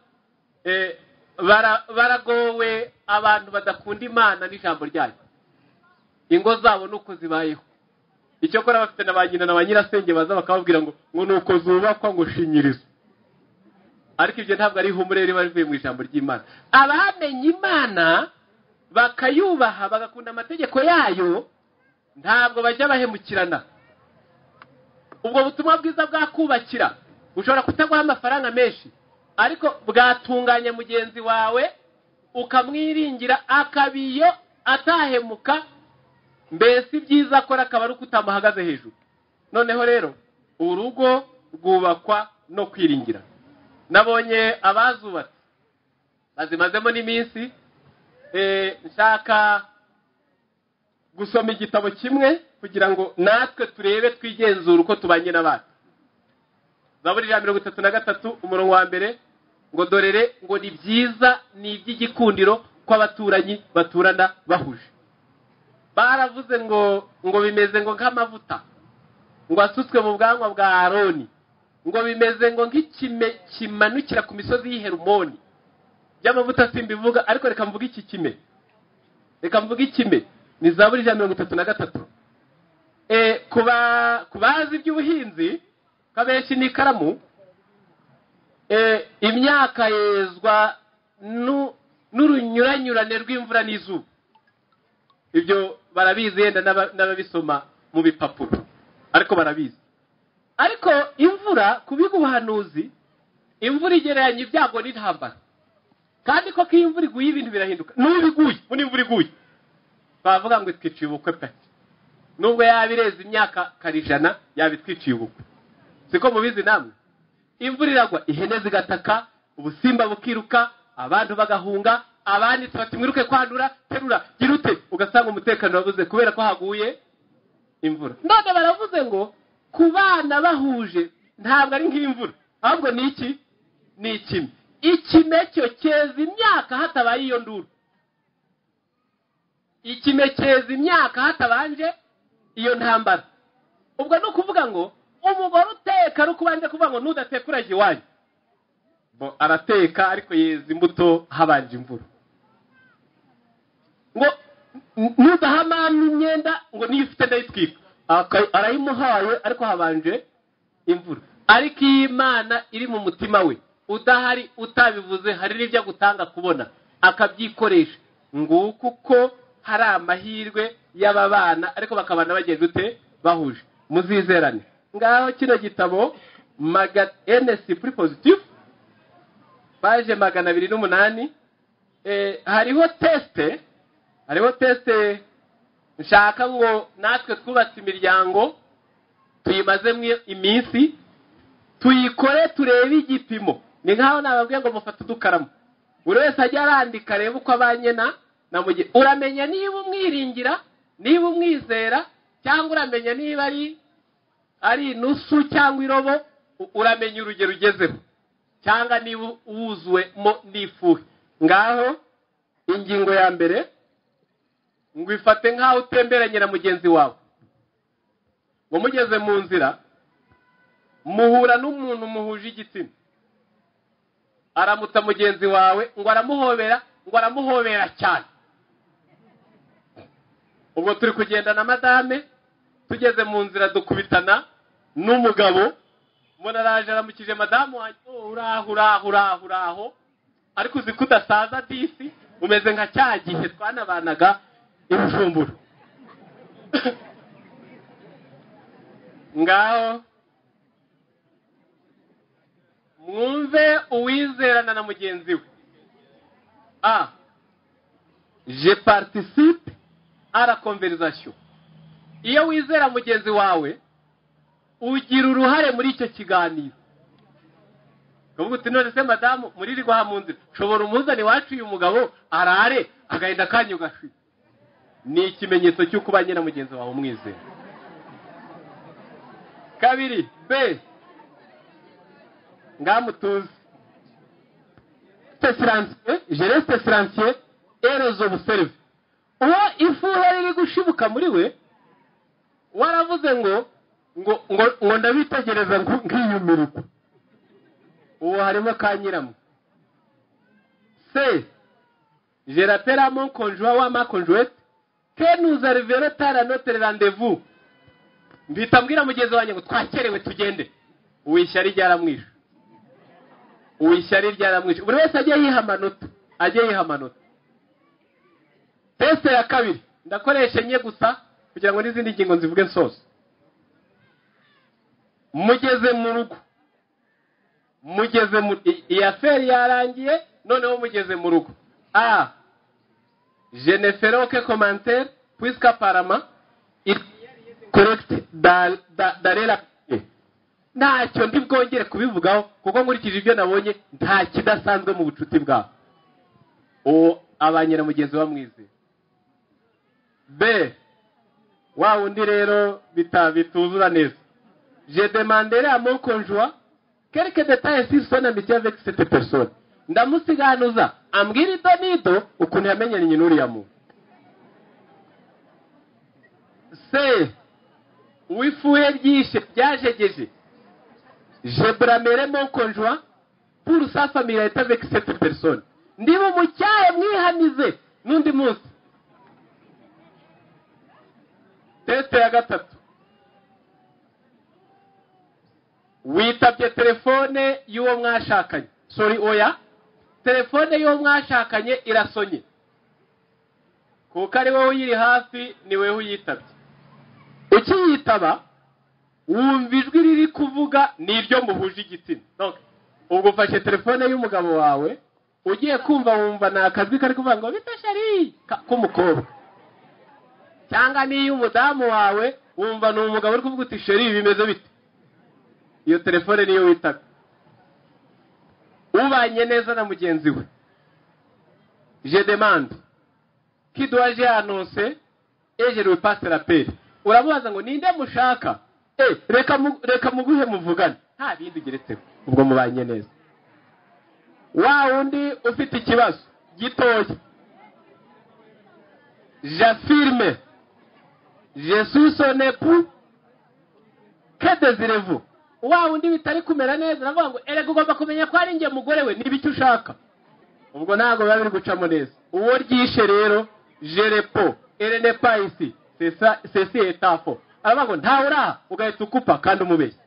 Speaker 1: Baragowe abantu badakunda Imana n'ijambo ryayo, ingo zabo nuko zibayeho. Icyakora bafite na ba nyina na ba nyirasenge baza bakababwira ngo nuko zubakwa, ngo shinyirizo. Ariko ibyo ntabwo ari ihumure riba rivuye mu ijambo ry'Imana. Abamenye Imana bakayubaha, bagakunda amategeko yayo, ntabwo bajya bahemukirana. Ubwo butumwa bwiza bwakubakira, bushobora kutaguha amafaranga menshi, ariko bwatunganya mugenzi wawe ukamwiringira, akabiyo atahemuka, mbese ibyiza akora akaba ari uko utamuhagaze hejuru. Noneho rero urugo rwubakwa no kwiringira. Nabonye abazubatse bazimazemo n'iminsi. Nshaka gusoma igitabo kimwe kugira ngo natwe turebe, twigenzure uko tubanye n'abandi. Zaburi ya 33 umurongo wa 1, ngo dorere ngo ni byiza, ni iby'igikundiro ko abaturanyi baturana bahuje. Baravuze ngo bimeze ngo nk'amavuta ngo asutswe mu bwanwa bwa Aroni, ngo bimeze ngo nk'ikime kimanukira ku misozi y'i Herumoni. By'amavuta simbivuga, ariko reka mvuge iki kime, reka mvuge ikime. Ni Zaburi ya 33. Kubazi iby'ubuhinzi kabenshi n'ikaramu, imyaka yezwa n'urunyuranyurane rw'imvura n'izuba. Ibyo barabizi, yenda n'ababisoma mu bipapuro, ariko barabizi. Ariko imvura, kubiga ubuhanuzi, imvura igereranya ibyago n'intambara. Kandi koko iyo imvura iguye ibintu birahinduka. N'ubu iguye, muri imvura iguye bavuga ngo itwiciye ubukwe pe, nubwo yaba ireza imyaka 100 yabitwiciye ubukwe. Siko mubizi namwe? Imvura iragwa, ihene zigataka, ubusimba bukiruka, abantu bagahunga, abandi bati mwiruke kwandura, terura, gira ute, ugasanga umutekano wabuze kubera ko haguye imvura. None baravuze ngo kubana bahuje ntabwo ari nk'imvura, ahubwo ni iki? Ni ikime. Ikime cyo cyeza imyaka hatabaye iyo nduru. Ikime cyeza imyaka hatabanje iyo ntambara. Ubwo no kuvuga ngo umugore uteka ari ukubanje kuvuga ngo nudateka urajya iwanyu, bo arateka ariko yeza imbuto habanje imvura. Ngo nudaha imyenda ngo niyo ufite ndayitwika, arayimuhaye ariko habanje imvura. Ariko iyo Imana iri mu mutima we, udahari utabivuze, hari n'ibyo agutanga kubona akabyikoresha. Nguko uko hari amahirwe y'aba bana, ariko bakabana bagenda ute bahuje. Muzizerane. Ngaho kino gitabo NC plus positif, page 208, hariho teste, nshaka ngo natwe twubatse imiryango tuyimazemo iminsi, tuyikore turebe igipimo. Ni nkaho nababwiye ngo mufate udukaramu, buri wese ajya arandika arebe uko abanye na mugenzi. Uramenya niba umwiringira, niba umwizera, cyangwa uramenya niba ari inusu cyangwa irobo, uramenya urugero ugezeho, cyangwa niba wuzuwemo n'ifuhe. Ngaho ingingo ya mbere, ngo ifate nkaho utemberanye na mugenzi wawe. Ngo mugeze mu nzira muhura n'umuntu muhuje igitsina, aramutsa mugenzi wawe, ngo aramuhobera, ngo aramuhobera cyane. Ubwo turi kugenda na madame, tugeze mu nzira dukubitana n'umugabo, mbona araje aramukije madamu wanjye, uraho uraho uraho uraho, ariko uzi ko udasaza disi, umeze nka cya gihe twanabanaga i Bujumbura. Ngaho mwumve uwizerana na mugenzi we. A, je participe à la conversation. Iyo wizera mugenzi wawe, ugira uruhare muri icyo kiganiro. Ukavuga uti: "None se madamu, muririrwa aha mu nzira, nshobora umuzani iwacu uyu mugabo arare agahinda kanyu gashira?" Ni ikimenyetso cy'uko ubanye na mugenzi wawe umwizera. Kabiri, B, ngamutuzi, je reste silencieux et les observe. Uwo ifuhe riri gushibuka muri we, waravuze ngo ngo ndabitegereza nkiyumirwa, uwo harimo ka nyiramo. C, je rappelle à mon conjoint ou à ma conjointe que nous arriverons tard à notre rendez-vous. Mpita mbwira mugenzi wanjye ngo twakerewe, tugende. Uwo ishyari ryaramwishe, uwo ishyari ryaramwishe. Buri wese ajye yiha amanota, ajye yiha amanota. Test ya kabiri, ndakoresha enye gusa kugira ngo n'izindi ngingo nzivuge nsoza. Mugeze mu rugo, mugeze mu iyi affaire yarangiye, noneho mugeze mu rugo. A, je ne ferai aucun commentaire puisqu'apparemment il correct d'aller la. Ntacyo ndi bwongere kubivugaho kuko nkurikije ibyo nabonye, nta kidasanzwe mu bucuti bwabo. Uwo abanye na mugenzi we amwizeye. B, wa wundi rero bituzura neza, je demanderai à mon conjoint quelques détails sur son amitié avec cette personne. Ndamusiganuza ambwira ido n'ido ukuntu yamenyanye n'uriya muntu. C, uwifuhe ryishe ryajegeje, je blâmerai mon conjoint pour sa familiarité avec cette personne. Ndiba umucyahe mwihanize n'undi munsi. Test ya gatatu, witabye telefone y'uwo mwashakanye, sorry, oya, telefone y'uwo mwashakanye irasonye, kuko ari wowe uyiri hafi, ni wowe uyitabye. Ukiyitaba wumva ijwi riri kuvuga ni iryo muhuje igitsina. Donc, ubwo ufashe telefone y'umugabo wawe, ugiye kumva wumva ni akajwi kari kuvuga ngo "Bite chéri", k'umukobwa, cyangwa n'iyo umudamu wawe wumva ni umugabo uri kuvuga uti "Chéri, bimeze bite?" Iyo telefone niyo witabye. Ubanye neza na mugenzi we, je demande qui dois-je annoncer et je lui passe l'appel. Uramubaza ngo ninde mushaka, reka muguhe muvugane, nta bindi ugeretseho. Ubwo mubanye neza. Wa wundi ufite ikibazo gitoya, j'affirme: je suis son époux, que désirez-vous? Wa wundi bitari kumera neza, aravuga ngo erega ugomba kumenya ko ari njye mugore we, niba icyo ushaka. Ubwo ntabwo biba biri gucamo neza. Uwo ryishe rero, je réponds: elle n'est pas ici, c'est ça, ceci est faux. Aravuga ngo ntawe uraha, ugahita ukupa kandi umubeshya.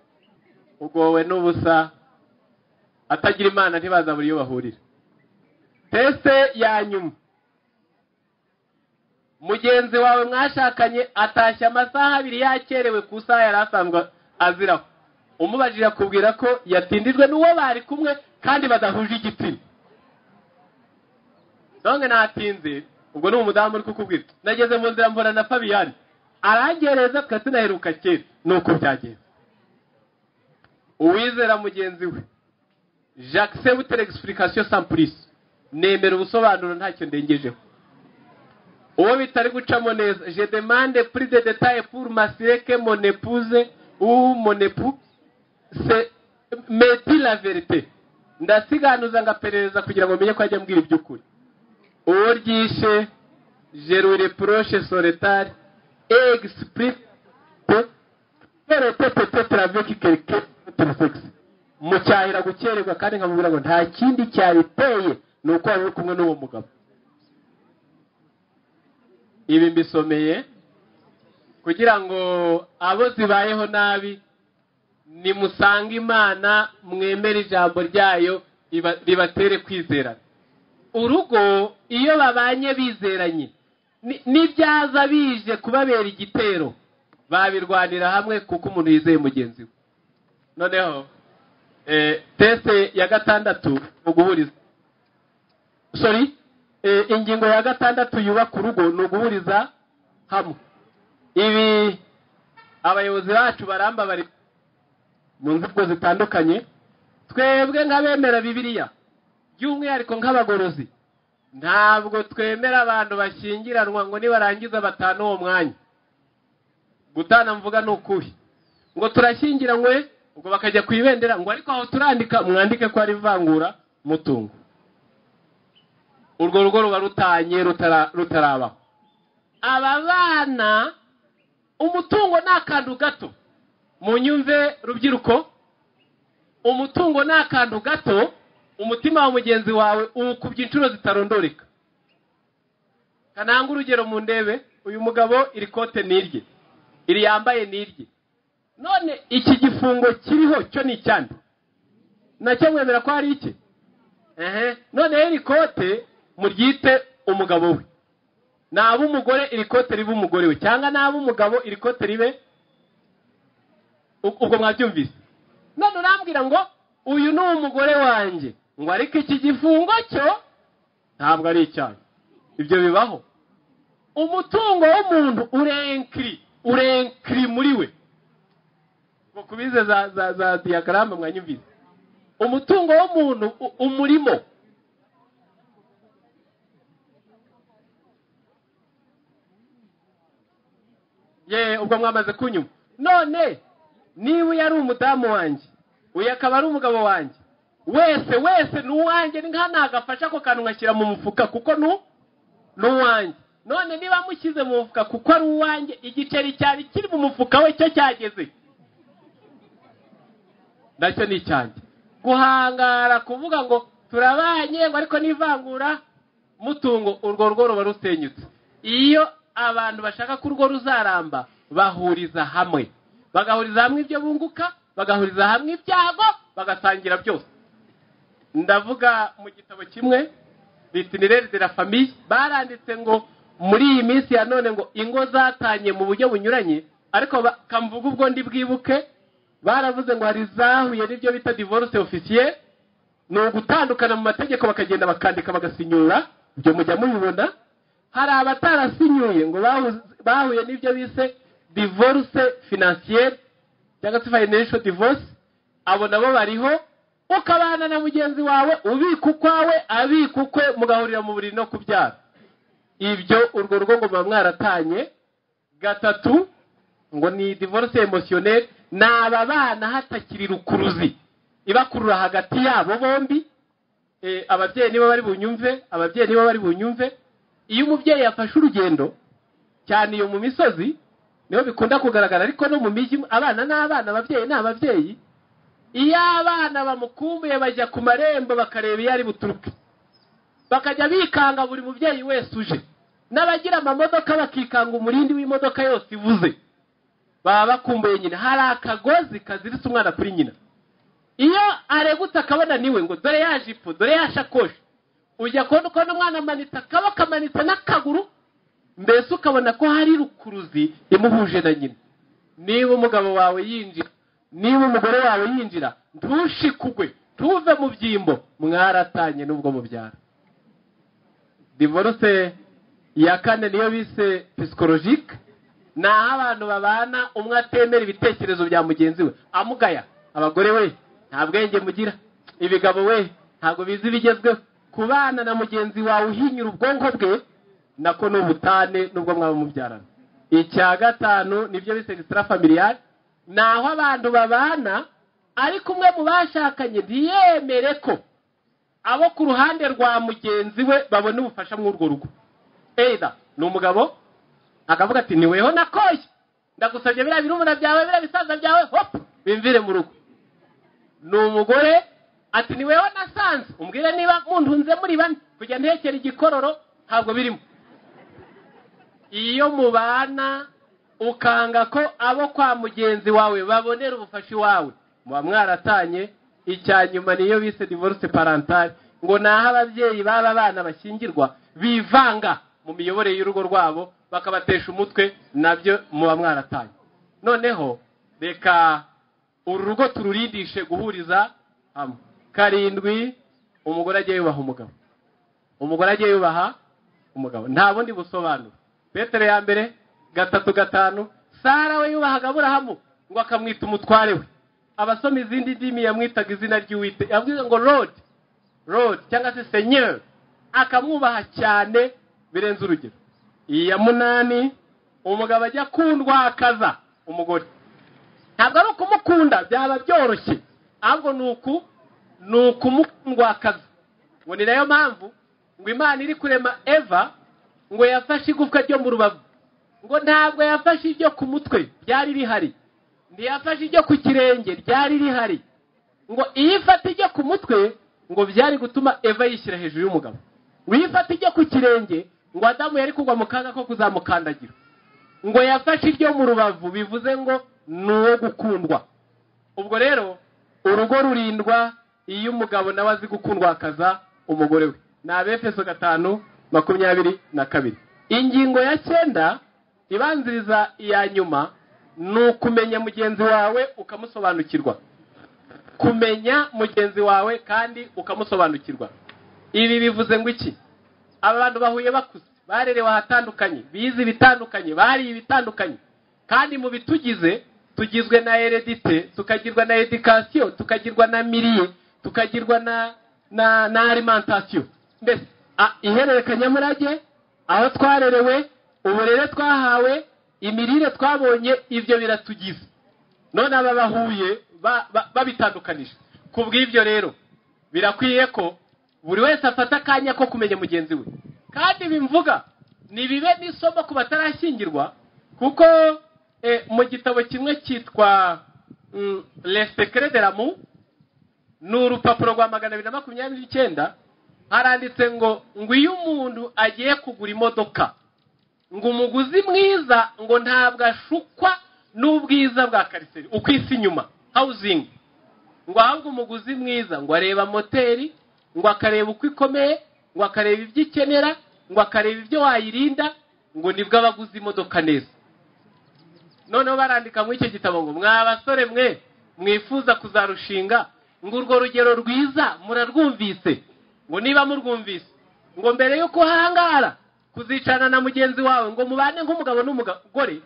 Speaker 1: Ugowe n'ubusa, atagira Imana ntibazabura iyo bahurira. Test ya nyuma, mugenzi wawe mwashakanye atashye amasaha 2 yakerewe ku isaha yari asanzwe aziraho. Umubajije akubwira ko yatindijwe n'uwo bari kumwe kandi badahuje igitsina. Donc natinze, ubwo ni umudamu uri kukubwira, nageze mu nzira mbona na Fabiyani arangereza, twari tunaheruka kera, nuko byagenze. Uwizera mugenzi we, j'accepte l'explication sans plus. Nemera ubusobanuro ntacyo ndengejeho. Uwo bitari gucamo neza, je demande plus de détails pour m'assurer que mon épouse ou mon époux se me dit la vérité. Ndasiganuza ngaperereza kugira ngo menye ko ajya ambwira iby'ukuri. Uwo ryishe, je lui reproche son retard et explique que elle était peut-être avec quelqu'un d'autre sexe. Mucyahira gukererwa kandi nkamubwira ngo nta kindi cyabiteye, ni uko wari uri kumwe n'uwo mugabo. Ibi mbisomeye kugira ngo abo zibayeho nabi, nimusange Imana, mwemere ijambo ryayo, ribatere kwizerana. Urugo iyo babanye bizeranye, n'ibyaza bije kubabera igitero. Babirwanira hamwe kuko umuntu yizeye mugenzi we. Noneho test ya gatandatu, uguhuriza, sorry, ingingo ya gatandatu yubaka urugo ni uguhuriza hamwe. Ibi abayobozi bacu baramba bari mu nzego zitandukanye. Twebwe nk'abemera Bibiliya, by'umwihariko nk'abagorozi, ntabwo twemera abantu bashyingiranwa ngo nibarangiza batanu uwo mwanya. Gutana mvuga ni ukuri, ngo turashyingiranywe, ubwo bakajya ku ibendera ngo ariko aho turandika, mwandike ko ari ivangura mutungo. Urwo rugo ruba rutanye rutarabaho. Aba bana, umutungo ni akantu gato. Munyumve rubyiruko, umutungo ni akantu gato, umutima wa mugenzi wawe uwukubye inshuro zitarondoreka. Kananga urugero mu ndebe, uyu mugabo iri kote ni irye, iri yambaye ni irye. None iki gifungo kiriho cyo ni icyande? Nacyo mwemera ko ari iki? Ehe, none iri kote muryite umugabo we, naba umugore iri kote ribe umugore we, cyangwa naba umugabo iri kote ribe, ubwo mwabyumvise. None urambwira ngo uyu ni umugore wanjye, ngo ariko iki gifungo cyo ntabwo ari icyanyu. Ibyo bibaho. Umutungo w'umuntu urenkiri muri we. Ngo kubize za diagramme mwanyumvise. Umutungo w'umuntu umurimo. Ye, ubwo mwamaze kunyuma. None niba yari umudamu wanjye, uyu akaba ari umugabo wanjye, wese wese ni uwanjye, ni nka nagafasha ako kantu nkashyira mu mufuka kuko ni uwanjye. None niba mushyize mu mufuka kuko ari uwanjye, igiceri cyari kiri mu mufuka we cyo cyageze, nacyo ni icyanjye. Guhangara kuvuga ngo turabanye ngo ariko n'ivangura mutungo, urwo rugo ruba rusenyutse. Iyo abantu bashaka ko urwo ruzaramba, bahuriza hamwe, bagahuriza hamwe ibyo bunguka, bagahuriza hamwe ibyago, bagasangira byose. Ndavuga mu gitabo kimwe, L'Itinéraire de la Famille, baranditse ngo muri iyi minsi ya none ngo ingo zatanye mu buryo bunyuranye, ariko kamvuga ubwo ndi bwibuke, baravuze ngo hari zahuye n'ibyo bita divorce officiel, ni ugutandukana mu mategeko, bakagenda bakandika bagasinyura, ibyo mujya mubibona. Hari abatarasinyuye ngo bahuye n'ibyo bise divorce financière cyangwa se financial divorce, abo nabo bariho. Ukabana na mugenzi wawe, ubika ukwawe, abika ukwe, mugahurira mu buriri no kubyara. Ibyo urwo rugo ngo muba mwaratanye. Gatatu ngo ni divorce émotionnelle, ni aba bana hatakiri rukuruzi ibakurura hagati yabo bombi. Ababyeyi niba bari bunyumve, ababyeyi niba bari bunyumve, iyo umubyeyi yafashe urugendo, cyane iyo mu misozi niho bikunda kugaragara, ariko no mu mijyi abana n'abana, ababyeyi n'ababyeyi, iyo abana bamukumbuye bajya ku marembo bakareba iyo ari buturuke, bakajya bikanga buri mubyeyi wese uje, n'abagira amamodoka bakikanga umurindi w'imodoka yose ivuze, baba bakumbuye nyina. Hari akagozi kaziritse umwana kuri nyina, iyo aregutse akabona niwe, ngo dore ya jipo, dore ya shakoshi, ujya kubona uko umwana amanitse akaboko, amanitse n'akaguru, mbese ukabona ko hari rukuruzi imuhuje na nyina. Niba umugabo wawe yinjira, niba umugore wawe yinjira, ntushikugwe, ntuve mu byimbo, mwaratanye nubwo mubyara. Divorce ya kane niyo bise psychologique, ni aho abantu babana umwe atemera ibitekerezo bya mugenzi we, amugaya. Abagore we nta bwenge mugira, ibigabo we ntabwo bizi ibigezweho. Kubana na mugenzi wawe uhinyura ubwonko bwe, nako ni ubutane nubwo mwaba mubyarana. Icya gatanu nibyo bise extra familial, ni aho abantu babana ariko umwe mu bashakanye ntiyemere ko abo ku ruhande rwa mugenzi we babona ubufasha muri urwo rugo. Either ni umugabo akavuga ati niweho nakoye, ndagusabye biriya birumuna byawe, biriya bisaza byawe, hop bimvire mu rugo. Ni umugore ati niweho nasanze, umbwire niba muntunze muri bane, kujya ntekera igikororo ntabwo birimo. Iyo mubana ukanga ko abo kwa mugenzi wawe babonera ubufasha iwawe, muba mwaratanye. Icya nyuma niyo bise divorce parentale, ngo naho ababyeyi baba bana bashyingirwa bivanga mu miyoborere y'urugo rwabo bakabatesha umutwe, nabyo muba mwaratanye. Noneho reka uru rugo tururindishe guhuriza hamwe. 7, umugore agiye yubaha umugabo. Umugore agiye yubaha umugabo, nta bundi busobanuro. Petero ya mbere 3:5, Sara we yubahaga Aburahamu ngo akamwita umutware we. Abasoma izindi ndimi yamwitaga izina ry'Uwiteka, yavuze ngo Lord, Lord cyangwa se Seigneur, akamwubaha cyane birenze urugero. Iya 8, umugabo ajya kundwakaza umugore. Ntabwo ari ukumukunda byaba byoroshye, ahubwo ni ukumukundwakaza. Ngo ni nayo mpamvu ngo Imana iri kurema Eva ngo yafashe igufwa ryo mu rubavu, ngo ntabwo yafashe ibyo ku mutwe ryari rihari, ntiyafashe ibyo ku kirenge ryari rihari. Ngo iyo ifata ibyo ku mutwe ngo byari gutuma Eva yishyira hejuru y'umugabo, ngo iyo ifata ibyo ku kirenge ngo Adamu yari kugwa mu kaga ko kuzamukandagira. Ngo yafashe ibyo mu rubavu, bivuze ngo ni uwo gukundwa. Ubwo rero urugo rurindwa iyo umugabo nawe azi gukundwakaza umugore we. Ni Abefeso 5:22. Ingingo ya 9 ibanziriza iya nyuma ni ukumenya mugenzi wawe ukamusobanukirwa. Kumenya mugenzi wawe kandi ukamusobanukirwa. Ibi bivuze ngo iki? Aba bantu bahuye bakuze, barerewe ahatandukanye, bize ibitandukanye, bariye ibitandukanye, kandi mu bitugize tugizwe na heredite, tukagirwa na education, tukagirwa na milieu, tukagirwa na alimentation. Mbese ihererekanyamurage, aho twarerewe, uburere twahawe, imirire twabonye, ibyo biratugize. None aba bahuye babitandukanije. Kubw'ibyo rero birakwiye ko buri wese afata akanya ko kumenya mugenzi we. Kandi bimvuga ni bibe n'isomo ku batarashyingirwa, kuko mu gitabo kimwe cyitwa Les Secrets de l'amour, ni urupapuro rwa 229, haranditse ngo iyo umuntu agiye kugura imodoka, ngo umuguzi mwiza ngo ntabwo ashukwa n'ubwiza bwa kariseri uko isi inyuma housing, ngo ahubwo umuguzi mwiza ngo areba moteri, ngo akareba uko ikomeye, ngo akareba ibyo ikenera, ngo akareba ibyo wayirinda, ngo nibwo abaguzi imodoka neza. Noneho barandika muri icyo gitabo ngo mwa basore mwe mwifuza kuzarushinga, ngo urwo rugero rwiza murarwumvise, ngo niba murwumvise, ngo mbere yuko uhangara kuzicana na mugenzi wawe ngo mubane nk'umugabo n'umugore,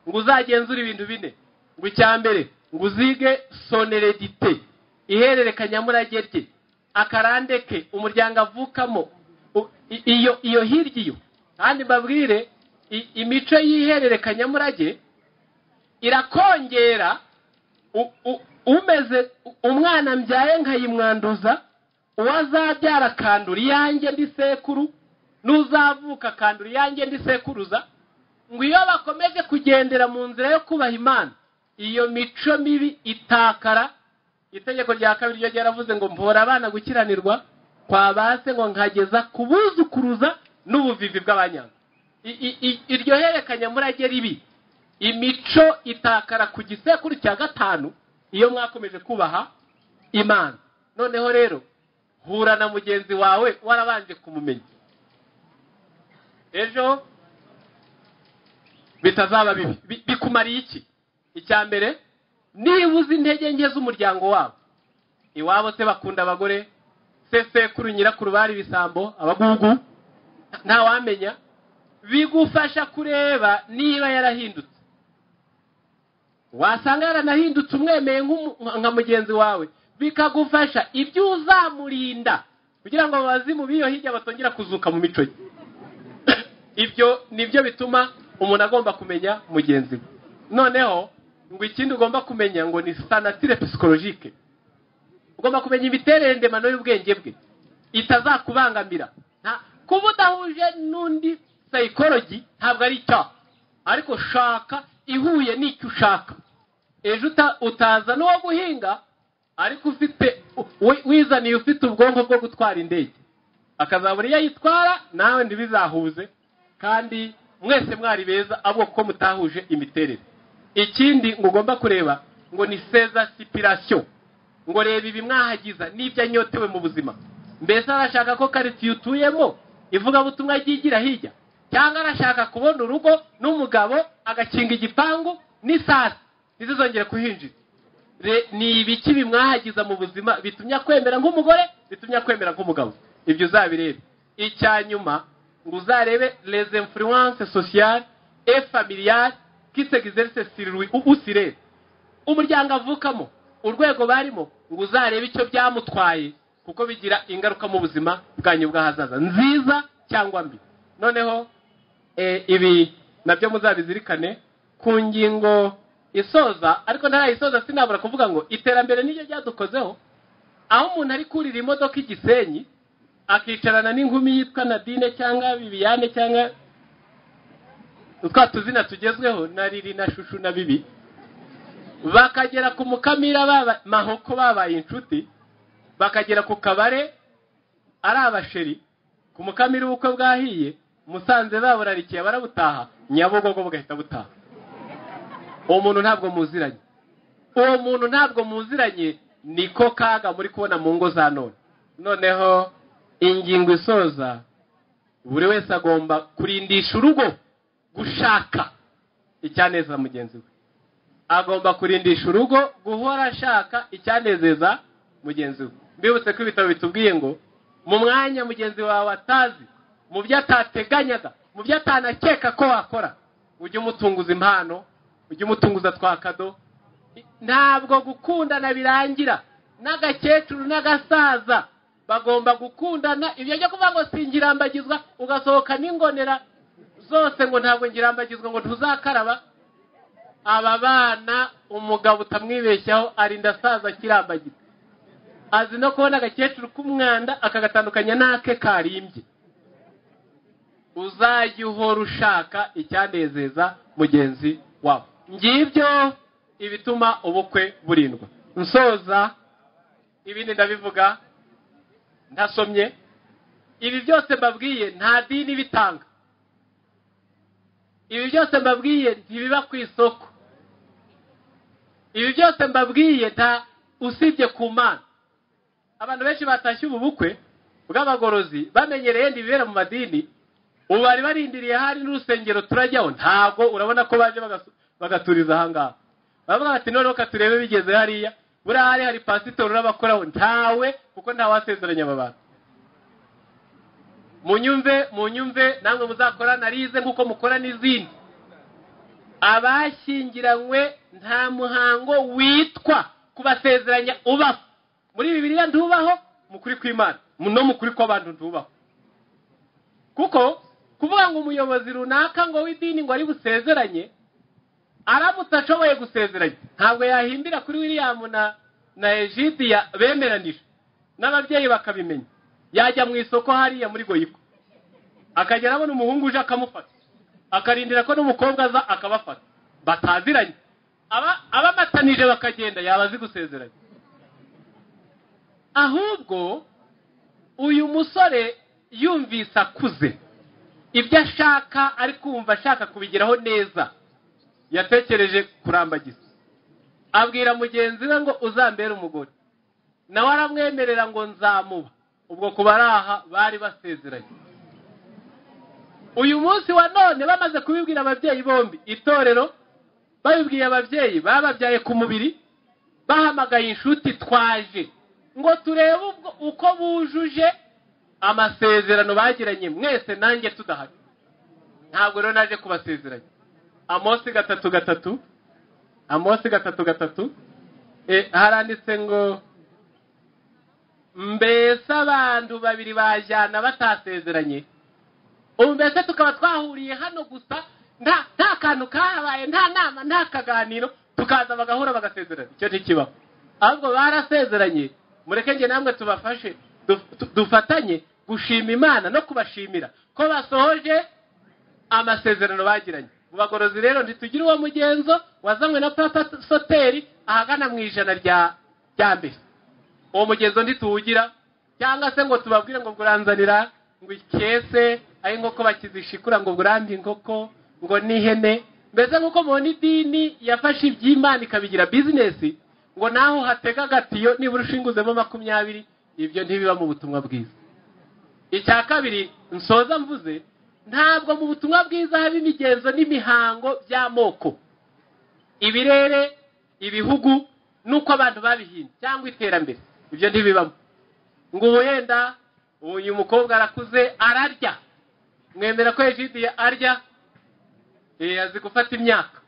Speaker 1: ngo uzagenzure ibintu 4. Ngo icya mbere ngo uzige soneredite, ihererekanyamurage rye, akarande ke, umuryango avukamo, iyo hirya iyo. Kandi mbabwire imico y'ihererekanyamurage irakongera. Umeze umwana mbyaye nkayimwanduza, uwazabyara akandura iyanjye ndi sekuru, n'uzavuka akandura iyanjye ndi sekuruza. Ngo iyo bakomeje kugendera mu nzira yo kubaha Imana, iyo mico mibi itakara. Itegeko rya kabiri ryo ryaravuze ngo mpora abana gukiranirwa kwa base, ngo nkageza kubuzukuruza n'ubuvivi bw'abanyanga. Iryo herekanyamurage ribi, imico itakara ku gisekuru cya 5 iyo mwakomeje kubaha Imana. Noneho rero hura na mugenzi wawe warabanje kumumenya, ejo bitazaba bibi. Bikumariye iki? Icya mbere, niba uzi intege nke z'umuryango wabo, iwabo se bakunda abagore, se sekuru nyirakuru bari ibisambo, abagugu, ntawamenya, bigufasha kureba niba yarahindutse. Wasanga yaranahindutse umwemeye nka mugenzi wawe, bikagufasha ibyo uzamurinda kugira ngo abazimu b'iyo hirya batongera kuzuka mu mico ye. Ibyo nibyo bituma umuntu agomba kumenya mugenzi we. Noneho ngo ikindi ugomba kumenya ngo ni sanatire psychologique. Ugomba kumenya imiterere ndemano y'ubwenge bwe itazakubangamira. Kuba udahuje n'undi psychology ntabwo ari icyaha, ariko shaka ihuye n'icyo ushaka. Ejo utaza n'uwo guhinga, ariko ufite wizaniye ufite ubwonko bwo gutwara indege, akazabura iyo ayitwara, nawe ntibizahuze, kandi mwese mwari beza abo kuko mutahuje imiterere. Ikindi ngo ugomba kureba ngo ni sezasipirasiyo, ngo reba ibi mwahagiza n'ibyo anyotewe mu buzima. Mbese arashaka ko karitsiye utuyemo ivugabutumwa ryigira hirya, cyangwa arashaka kubona urugo n'umugabo agakinga igipangu n'isasi. ntizizongere kuhinjira. Ni ibiki bimwahagiza mu buzima bitumye akwemera nk'umugore, bitumye akwemera nk'umugabo? Ibyo uzabirebe. Icya nyuma ngo uzarebe les influences sociales et familiales qui s'exercent sur lui ou sur elle. Umuryango avukamo, urwego barimo, ngo uzarebe icyo byamutwaye, kuko bigira ingaruka mu buzima bwanyu bw'ahazaza, nziza cyangwa mbi. Noneho ibi nabyo muzabizirikane ku ngingo isoza, ariko ntarayisoza sinabura kuvuga ngo iterambere niryo ryadukozeho. Aho umuntu ari kurira imodoka igisenyi akicarana n'inkumi yitwa Nadine cyangwa Bibiane cyangwa utwa tuzina tugezweho na Riri na Shushu na Bibi, bakagera ku Mukamira baba mahoko babaye inshuti, bakagera ku kabare ari abasheri, ku Mukamira ubukwe bwahiye, Musanze baburarikiye barabutaha, Nyabugogo bugahita butaha. Uwo muntu ntabwo muziranye, uwo muntu ntabwo muziranye. Niko kaga muri kubona mu ngo za none. Noneho ingingo isoza, buri wese agomba kurindisha urugo gushaka icyanezeza mugenzi we. Agomba kurindisha urugo guhora ashaka icyanezeza mugenzi we. Mbibutse ko ibitabo bitubwiye ngo mu mwanya mugenzi wawe atazi, mu byo atateganyaga, mu byo atanakeka ko wakora, ujye umutunguza impano, ujye umutunguza twa kado. Ntabwo gukundana birangira, n'agakecuru n'agasaza bagomba gukundana. Ibyo byo kuvuga ngo singirambagizwa, ugasohoka n'ingonera zose ngo ntabwo ngirambagizwa, ngo ntuzakaraba. Aba bana umugabo utamwibeshyaho arinda asaza akirambagiza, azi no kubona agakecuru k'umwanda akagatandukanya n'ake karimbye. Uzajya uhora ushaka icyanezeza mugenzi wawe. Ngibyo ibituma ubukwe burindwa. Nsoza ibindi ndabivuga ntasomye. Ibi byose mbabwiye nta dini bitanga, ibi byose mbabwiye ntibiba ku isoko, ibi byose mbabwiye nta usibye ku Mana. Abantu benshi batashye ubu bukwe bw'abagorozi bamenyereye ibibera mu madini, ubu bari barindiriye hari n'urusengero turajyaho, ntabwo urabona ko baje bagaturiza aha ngaha. Baravuga bati noneho turebe bigeze hariya, buriya hari hari pasitori urabakoraho, ntawe, kuko ntawasezeranya aba bantu. Munyumve, munyumve namwe muzakora narize nk'uko mukora n'izindi. Abashyingiranywe nta muhango witwa kubasezeranya ubaho. Muri Bibiliya ntubaho, mu kuri kw'Imana no mu kuri kw'abantu ntubaho. Kuko kuvuga ngo umuyobozi runaka ngo w'idini ngo ari busezeranye, aramutse ashoboye gusezeranya, ntabwo yahimbira kuri William na Egidia bemeranije n'ababyeyi bakabimenya. Yajya mu isoko hariya muri Goyiko, akagera abona umuhungu uje akamufata, akarindira ko n'umukobwa aza akabafata, bataziranye, abamatanije bakagenda, yaba azi gusezeranya. Ahubwo uyu musore yumvise akuze, ibyo ashaka ari kumva ashaka kubigeraho neza, yatekereje kurambagiza, abwira mugenzi we ngo uzambere umugore, nawe aramwemerera ngo nzamuba. Ubwo kubaraha bari basezeranye. Uyu munsi wa none bamaze kubibwira ababyeyi bombi, itorero babibwiye ababyeyi bababyaye ku mubiri, bahamagaye inshuti twaje ngo turebe uko bujuje amasezerano bagiranye mwese nanjye tudahari. Ntabwo rero naje kubasezeranya. Amosi 3:3, Amosi 3:3, haranditse ngo mbese abantu babiri bajyana batasezeranye? Ubu mbese tukaba twahuriye hano gusa, nta kantu kahabaye, nta nama, nta kaganiro, tukaza bagahura bagasezerana. Icyo ntikibaho. Ahubwo barasezeranye. Mureke nge namwe tubafashe, dufatanye gushima Imana no kubashimira ko basohoje amasezerano bagiranye. Mu bagorozi rero ntitugira uwo mugenzo wazanywe na Papa Soteri ahagana mu ijana rya mbere. Uwo mugenzo ntituwugira, cyangwa se ngo tubabwire ngo buranzanira ngo ikese ari inkoko bakizishikura, ngo burambi inkoko ngo n'ihene. Mbese nk'uko mubona idini yafashe iby'Imana ikabigira business, ngo naho hatega agatiyo nibura ushinguzemo 20, ibyo ntibiba mu butumwa bwiza. Icya kabiri nsoza mvuze, ntabwo mu butumwa bwiza haba imigenzo n'imihango by'amoko, ibirere, Ibihugu nuko abantu babihimbye cyangwa iterambere, ibyo ntibibamo. Ngo ubu yenda uyu mukobwa arakuze ararya, mwemera ko Egidiye arya? Azi gufata imyaka.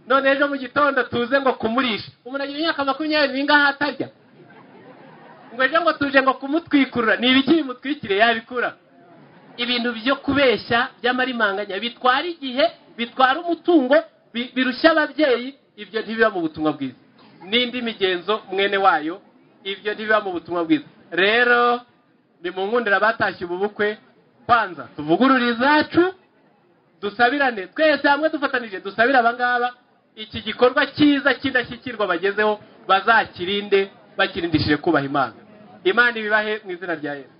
Speaker 1: None ejo mu gitondo tuze ngo kumurisha, umuntu agira imyaka 20 n'ingahe atarya, ngo ejo ngo tuje ngo kumutwikurura, ni ibiki bimutwikire yabikura? Ibintu byo kubeshya by'amarimanganya bitwara igihe, bitwara umutungo, birushya ababyeyi, ibyo ntibiba mu butumwa bwiza. N'indi migenzo mwene wayo, ibyo ntibiba mu butumwa bwiza. Rero ni mu nkundira batashye ubu bukwe, kwanza tuvugurure izacu, dusabirane twese hamwe dufatanije, dusabire abangaba iki gikorwa cyiza cy'indashyikirwa bagezeho, bazakirinde bakirindishije kubaha Imana. Imana ibibahe mu izina rya Yesu.